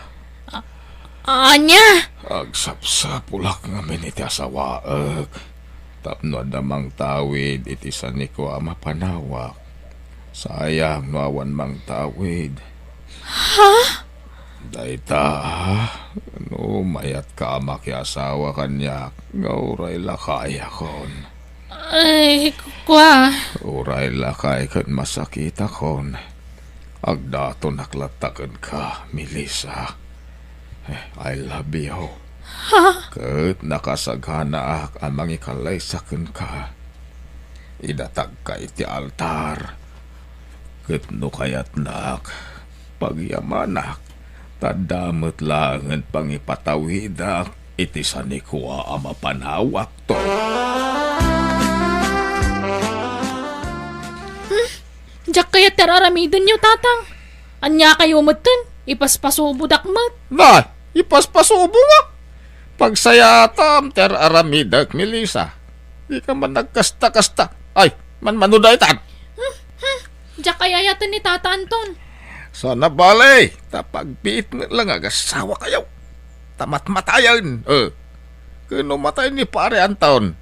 A-, ania? Agsapsapulak ngamin iti asawaek. Tapno adda mangtawid iti sanikua a mapanawak. Sayang no awan mangtawid. Ha? Dayta, no mayatka a makiasawa kaniak, nga uray lakayakon. Ay, kua. Uray lakay ken masakitakon. Agdatonak latta kenka, Melissa. I love you. Ha? Ket nakasaganaak a mangikalaysa kenka. Idatagka iti altar. Ket no kayatnak, pagyamanak, ta adda met laengen pangipatawidak iti sanikua a mapanawakto. Hmm? Diak kayat ti ar-aramidenyo, Tatang. Ania kayo metten? Ipaspasubodak met. Na, ipaspasubo nga. Pagsayaatam ti ar-aramidek, Melissa. Dika man nagkasta-kasta. Ay, manmano daytan. Hmm, hmm. Diak ay-ayaten ni Tata Anton. Sana bale, ta pagbiit met la nga agasawakayo. Ta matmatayen. Eh, ken no matay ni Pare Anton,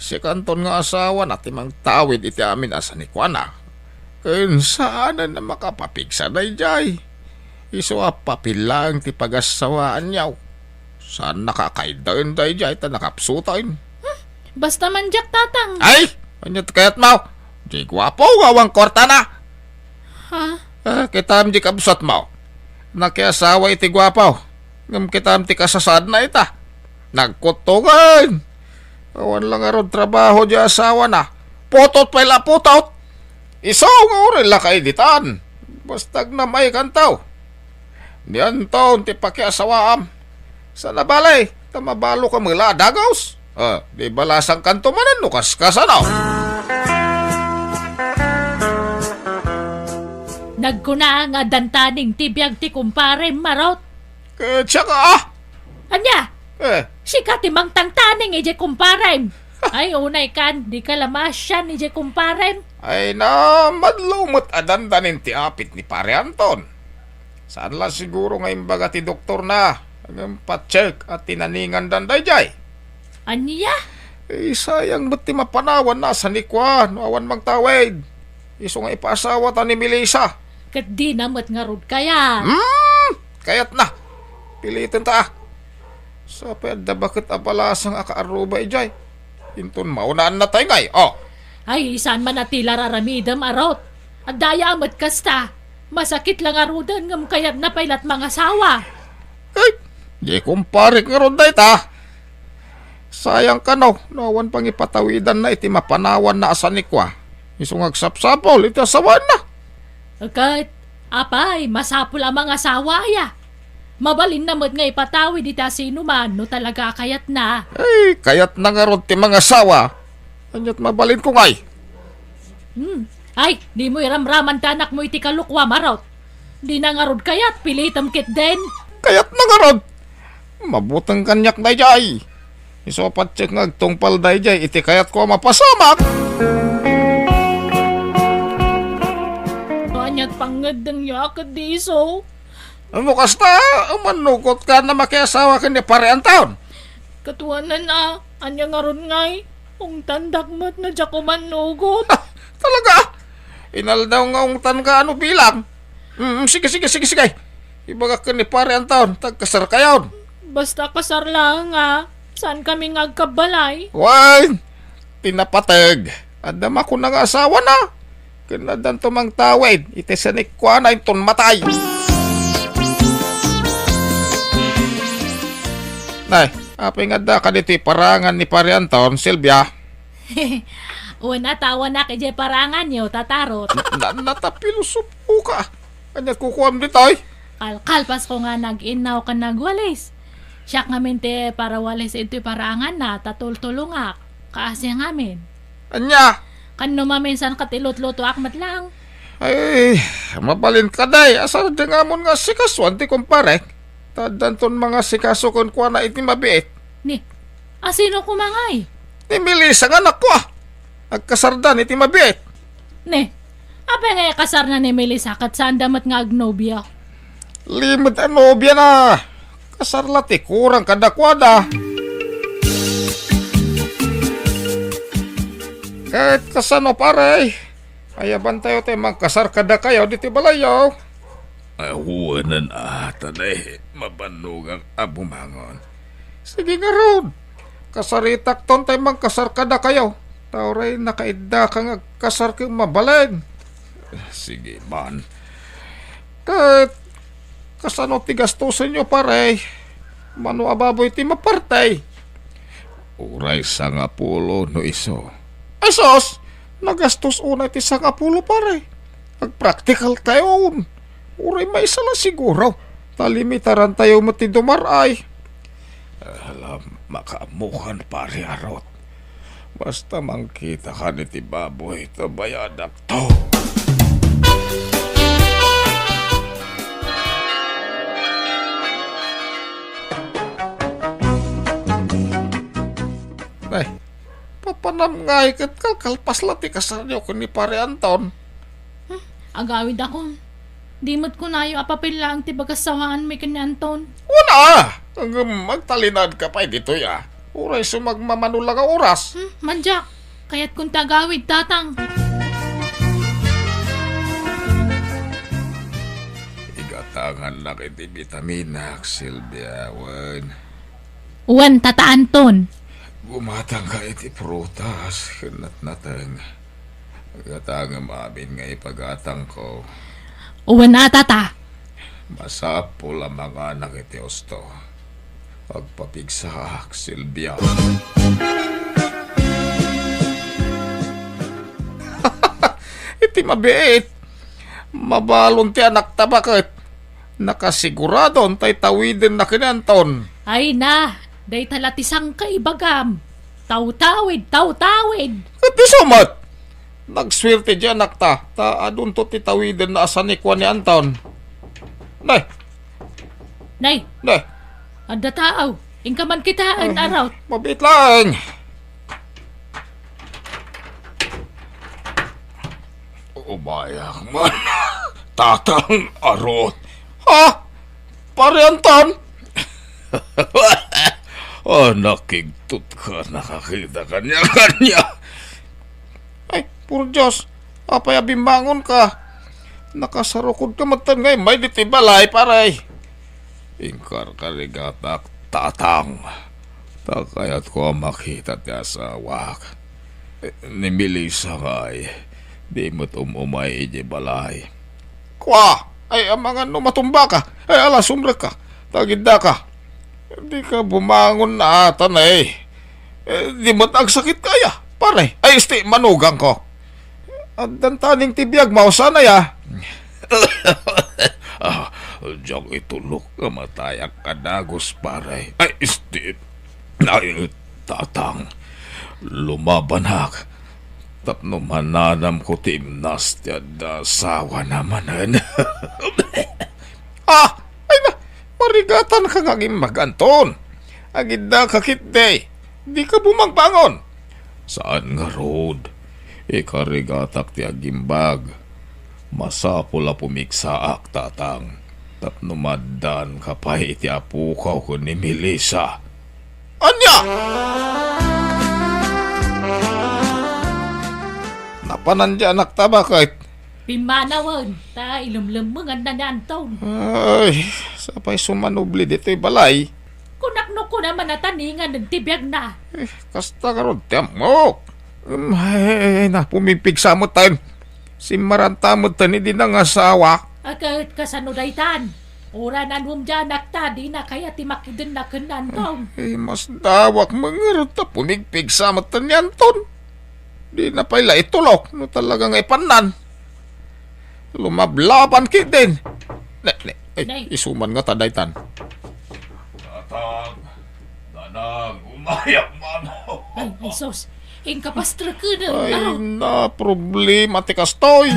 sikanton nga asawana ti mangtawid iti amin a sanikuana. Ken saanen a makapapigsa daydiay. Isu a papel laeng ti pagassawaanyo. Saannaka a kayden daydiay ta nakapsuten. Hmm, basta man diak, Tatang. Ay! Ania ti kayatmo? Di guapo nga awan kuartana. Ha? Eh, kitam di kabsatmo. Nakiasawa iti guapo. Ngem kitam ti kasasaadna ita. Nagkuttongen. Awan la ngarud trabaho di asawana. Putot pay la putot. Isu nga uray la kaiditan. Basta agnam-aykanto. Ni Anton ti pakiasawaam. Sana bale, ta mabaloka met la a dagus. Ah, di balasangkanto manen no kaskasano. Nagkuna nga dantaning ti biag ti kumpare, Marot. Ket siak, ah. Ania? Eh. Sika ti mangtangtaning idiay kumparem. Ay, unay kan, dika la maasian idiay kumparem. Ay, na, madlaw met a dandanin ti apit ni Pare Anton. Saan la siguro nga imbaga ti doktorna, ngem pa-check a tinaningandan daydiay. Ania? Eh, sayang met ti mapanawanna a sanikua no awan mangtawid. Isu nga ipaasawata ni Melissa. Ket dina met ngarud kayat. Hmm, kayatna. Pilitenta, ah. Sapay adda baket a balasang a kaarruba idiay. Inton maunaan natay ngay, oh. Ay, saan man a ti la ar-aramidem, Arot. Adda aya met kasta. Masakit la ngaruden ngem kayatna pay la't mangasawa. Ay, di kumparek ngarud dayta. Sayang kano, no awan pangipatawidanna iti mapanawanna a sanikua. Isu nga agsapsapul iti asawaenna. Ket, apay, masapul a mangasawa aya? Mabalinna met nga ipatawid iti asinoman no talaga a kayatna. Ay, kayatna ngarud ti mangasawa. Ania't mabalinko ngay? Hmm. Ay, dimo iramraman ti anakmo iti kalokuam, Arot. Dina ngarud kayat, pilitem ketdin. Kayatna ngarud. Mabuteng kaniak daydiay. Isu a patiek nga agtungpal daydiay iti kayatko a mapasamak. Ania't pangngeddengyo a ket di isu? No kasta, umannukotka a makiasawa ken ni Pare Anton. Katuanan a, ania ngarud ngay? Ungtandak met no diak umannugot. Talaga? Inaldaw nga ungtan ka, ano bilang? Mm, sige, sige, sige, sige. Ibagak ken ni Pare Anton, ta agkasar kayon. Basta kasar laeng a, saan kami nga agkabbalay? Wen, ti napateg. Adda makuna nga asawana. Ken addanto mangtawid iti sanikkuana inton matay. Nay, apay nga adda kaditoy parangan ni Pare Anton, Silvia? Wen, atawanak idiay paranganyo, Tata Rot. Na, na, natapilosopo ka. Ania kukuam ditoy? Kalkalpasko nga nag-innaw ken nagwalis. Siak ngamin ti parawalis intoy paranganna, ta tultulongak. Kaasi ngamin. Ania? Ken no maminsan ket ilutlutoak met laeng. Ay, mabalin ka, day. Asardeng amon nga asikasoan ti kumparek. Ta addanton mangasikaso kenkuana iti mabiit. Ni, asino koma ngay? Ni Melissa nga anakko, a. Agkasardan iti mabiit. Ni, apay nga ikasarna ni Melissa ket saanda met nga agnobia? Limed a nobiana. Kasar la ti kurang kadakuada. Ket kasano, pare? Ayabantayo ti mangkasar kadakayo ditoy balayyo. Awanen a, ta nay, mabannogak a bumangon. Sige ngarud, kasaritakton tay mangkasar kadakayo. Ta uray nakaiddaka nga agkasar ken mabalin. Sige man. Ket kasano ti gastosenyo, pare? Mano a baboy ti maparti? Uray sangapulo no isu. Ay sus! Nagastos unay ti sangapulo, pare. Agpraktikal tayon. Uray maysa la siguro. Ta limitaran tayo met ti dumar-ay. Alam, makaammokan, pare Arot. Basta mangkitakan iti baboy, ta bayadakto. Nay, papanam ngay ket kalkalpas la ti kasaryo ken ni Pare Anton. Hmm, agawidakon. Di met kunayo a papel laeng ti pagasawaanmi ken ni Anton. Wen a! Ngem agtalinaedka pay ditoy a. Uray sumagmamano la nga oras. Hmm, mandiak. Kayatkon ti agawid, Tatang. Igatangannak iti bitaminak, Silvia, wen. Wen, Tata Anton. Gumatangka iti prutas ken natnateng. Gatangem amin nga ipagatangko. Wen a, Tata. Masapul a manganak iti husto. Agpapigsaak, Silvia. Iti mabiit, mabalon ti anakta baket. Nakasiguradon tay tawidenna ken ni Anton. Ay na, dayta la ti sangka ibagam. Tawtawid, tawtawid. Ket isu met, nagsuerte diay anakta, ta adunto ti tawidenna a sanikua ni Anton. Nay! Nay! Nay! Adda taaw. Inka man kitaen, Arot. Mabiit laeng. Umayak man. Tatang Arot. Ha? Pare Anton? Ah, nakigtot ka, nakakita kaniakaniak. Ay, puro Dios, apay a bimmangonka? Nakasarukodka metten nga immay ditoy balay, pare. Inkarkarigatak, Tatang. Ta kayatko a makita ti asawak. Ni Melissa ngay, di met um-umay idiay balay. Kua! Ay, amangan no matumbaka. Ay, ala, sumrekka. Tagiddaka. Dika bumangon na ata, nay. Eh, di met agsakit kaya, pare. Ay, isti, manugangko. Addan taning ti biag, mausanay a. Ah, diak itulok nga matayak a dagus, pare. Ay, isti. Ay, Tatang, lumabanak tapno mananamko ti imnas ti adda asawana manen. Ah! Ay na, marigatanka nga agimbag, Anton. Agiddaka ketdi. Dika bumangbangon. Saan ngarud. Ikarigatak ti agimbag. Masapul a pumigsaak, Tatang, tapno maaddaanka pay iti apokaw ken ni Melissa. Ania? Napanan ti anakta, baket? Pimmanawen, ta ilemlemmenganna ni Anton. Ay, sapay sumanubli ditoy balay. Kunak no kuna man a taningan ti biagna. Eh, kasta garud ti ammok. Um, ay, ay, ay, na, pumigpigsa metten. Simmaranta metten idi nangasawa. Aket kasano daytan? Uray nanumdianak ta, dina kayat ti makidenna ken ni Anton. Eh, masdawak met ngarud ta pumigpigsa metten ni Anton. Dina pay la itulok no talaga nga ipannan. Lumablaban ketdin. Ne, ne, ay, Nay. Isu man ngata daytan. Tatang, Nanang, umayakman. Ay, ay, sus. Inka pastrekenen, Ay, ah. Na, problema ti kastoy.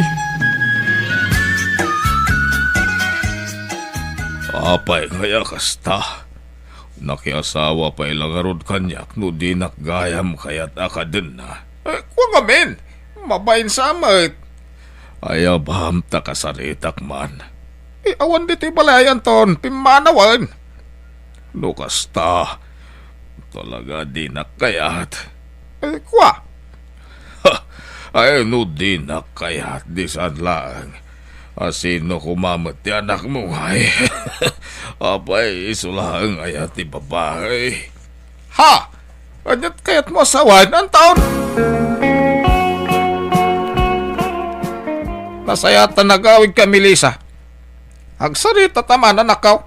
Apay kaya kasta? Nakiasawa pay la ngarud kaniak no dinak gayam kayat a kadenna. Eh, kua ngamin, mabain sa met. Ayabam ta kasaritak man. Eh, awan ditoy balay, Anton, pimmanawen. No kasta, talaga dinak kayat. Eh, kua? Ay, no dinak kayat, di saan laeng. A, sino koma met ti anakmo, ngay? Apay, isu laeng aya ti babai? Ha? Aniat kayatmo a sawen, Anton? Nasayaat ta nagawidka, Melissa. Agsarita ta man, anakko.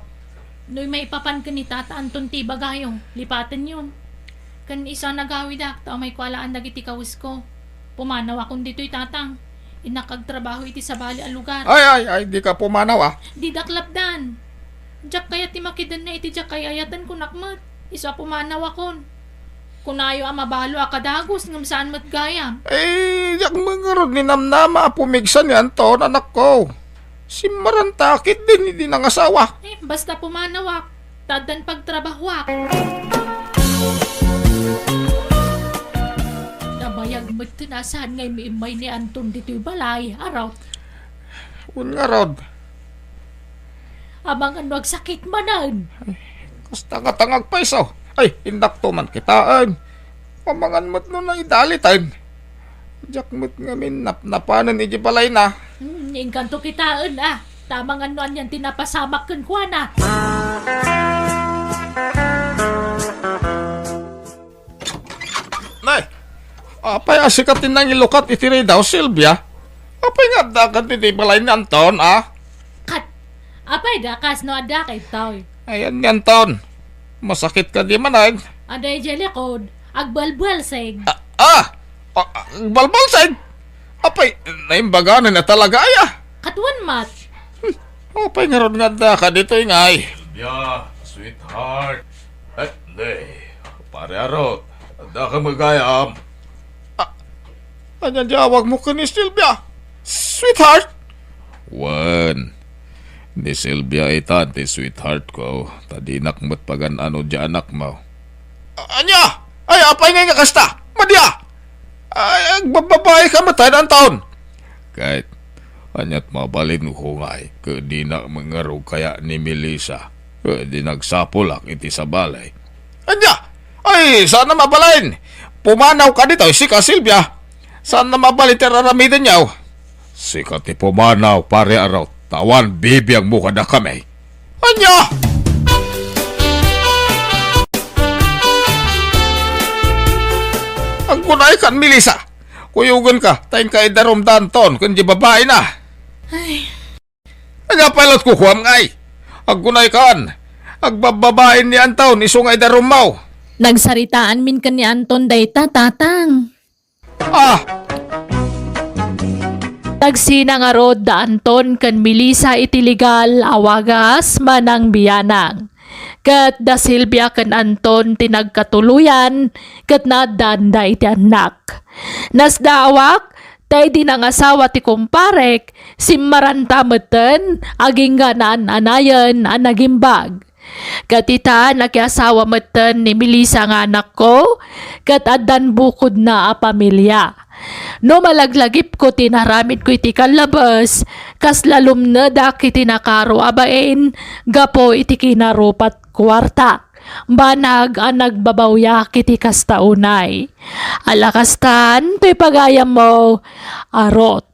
Noy maipapan ken ni Tata Anton ti ibagayo, lipatenyon. Ken isu a nagawidak, ta umayko alaan dagiti kawesko. Pumanawakon ditoy, Tatang. Innak agtrabaho iti sabali a lugar. Ay, ay, ay, dika pumanaw, a. Didak lapdan. Diak kayat ti makidenna iti diak ay-ayaten, kunak met. Isu a pumanawakon. Kunayo a mabalo a kadagus ngem saan met gayam. Eh, diak met ngarud ninamnama a pumigsa ni Anton, anakko. Simmaranta ketdin idi nangasawa. Eh, basta pumanawak, ta addan pagtrabahoak. Nabayag met ti nasaan nga immimmay ni Anton ditoy balay, arot. Wen ngarud. Amangan no agsakit manen. Kasta nga tangag pay isu. Ay, indakto man kitaen. Amangan met no naidaliten. Diak met ngamin napnapanen iti balayna. Hmm, inkanto kitaen, a. Ta amangan no anian ti napasamak kenkuana. Nay, apay a sika ti nangilukat iti ridaw, Silvia? Apay nga adda kadi ti balay ni Anton, a? Kat, apay da kasno adda kaytoy? Ayan ni Anton. Masakit kadi manen? Aday jay likod, agbalbalsig. A, a! A, agbalbalsig? Apay, naimbaganan na talaga, aya? Katuan mat. Hmm, apay ngarud nga adda ka ditoy, ngay? Silvia, sweetheart. Eh, ne, pare Arot, adda ka met gayam? A, ania ti awagmo ken ni Silvia? Sweetheart? Wen, ni Silvia itan ti sweetheart ko, ta dinak met pagan-ano diay anakmo. A, ania? Ay, apay ngay nga kasta? Madi a! Ay, agbabbabaika met, Anton. Ket, aniat mabalin ko ngay, ket dinak met ngarud kaya ni Melissa, ket di nagsapulak iti sabali. Ania? Ay, saan a mabalin? Pumanaw ka ditoy, sika, Silvia. Saan a mabalin ti ar-aramidenyo? Sika ti pumanaw, pare Arot, ta awan bibiagmo kadakami. Ania? Agkunay kan, Melissa. Kuyogenka, ta inka idarum da Anton ken di babaina. Ay. Ania pay la ti kukuam ngay? Agkunay kan, agbabbabain ni Anton isu nga idarummo. Nagsaritaanmin ken ni Anton dayta, Tatang. Ah! Nagsina ngarud da Anton ken Melissa iti legal a wagas manang biyanang. Ket da Silvia ken Anton ti nagkatuloyan ket naaddanda iti annak. Nasdaawak ta idi nangasawa ti kumparek, simmaranta metten agingga naan-anayen a nagimbag. Ket ita, nakiasawa metten ni Melissa nga anakko, ket addan bukodna a pamilia. No malaglagipko ti inaramidko iti kallabes, kasla lumnedak iti nakaro a bain gapu iti kinarupat kuartak. Banag a nagbabawyak iti kasta unay. Ala kastan toy pagayammo, Arot.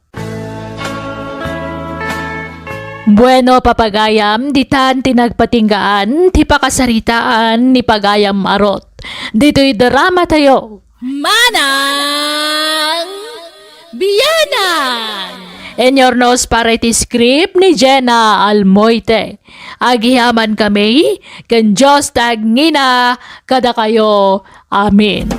Bueno, papagayam, ditan ti nagpatinggaan ti pakasaritaan ni pagayam Arot. Ditoy drama tayo. Manang Biyanan! Inurnos para iti script ni Jenna Almoite. Agyamankami, ken Dios ti agngina kadakayo. Amen.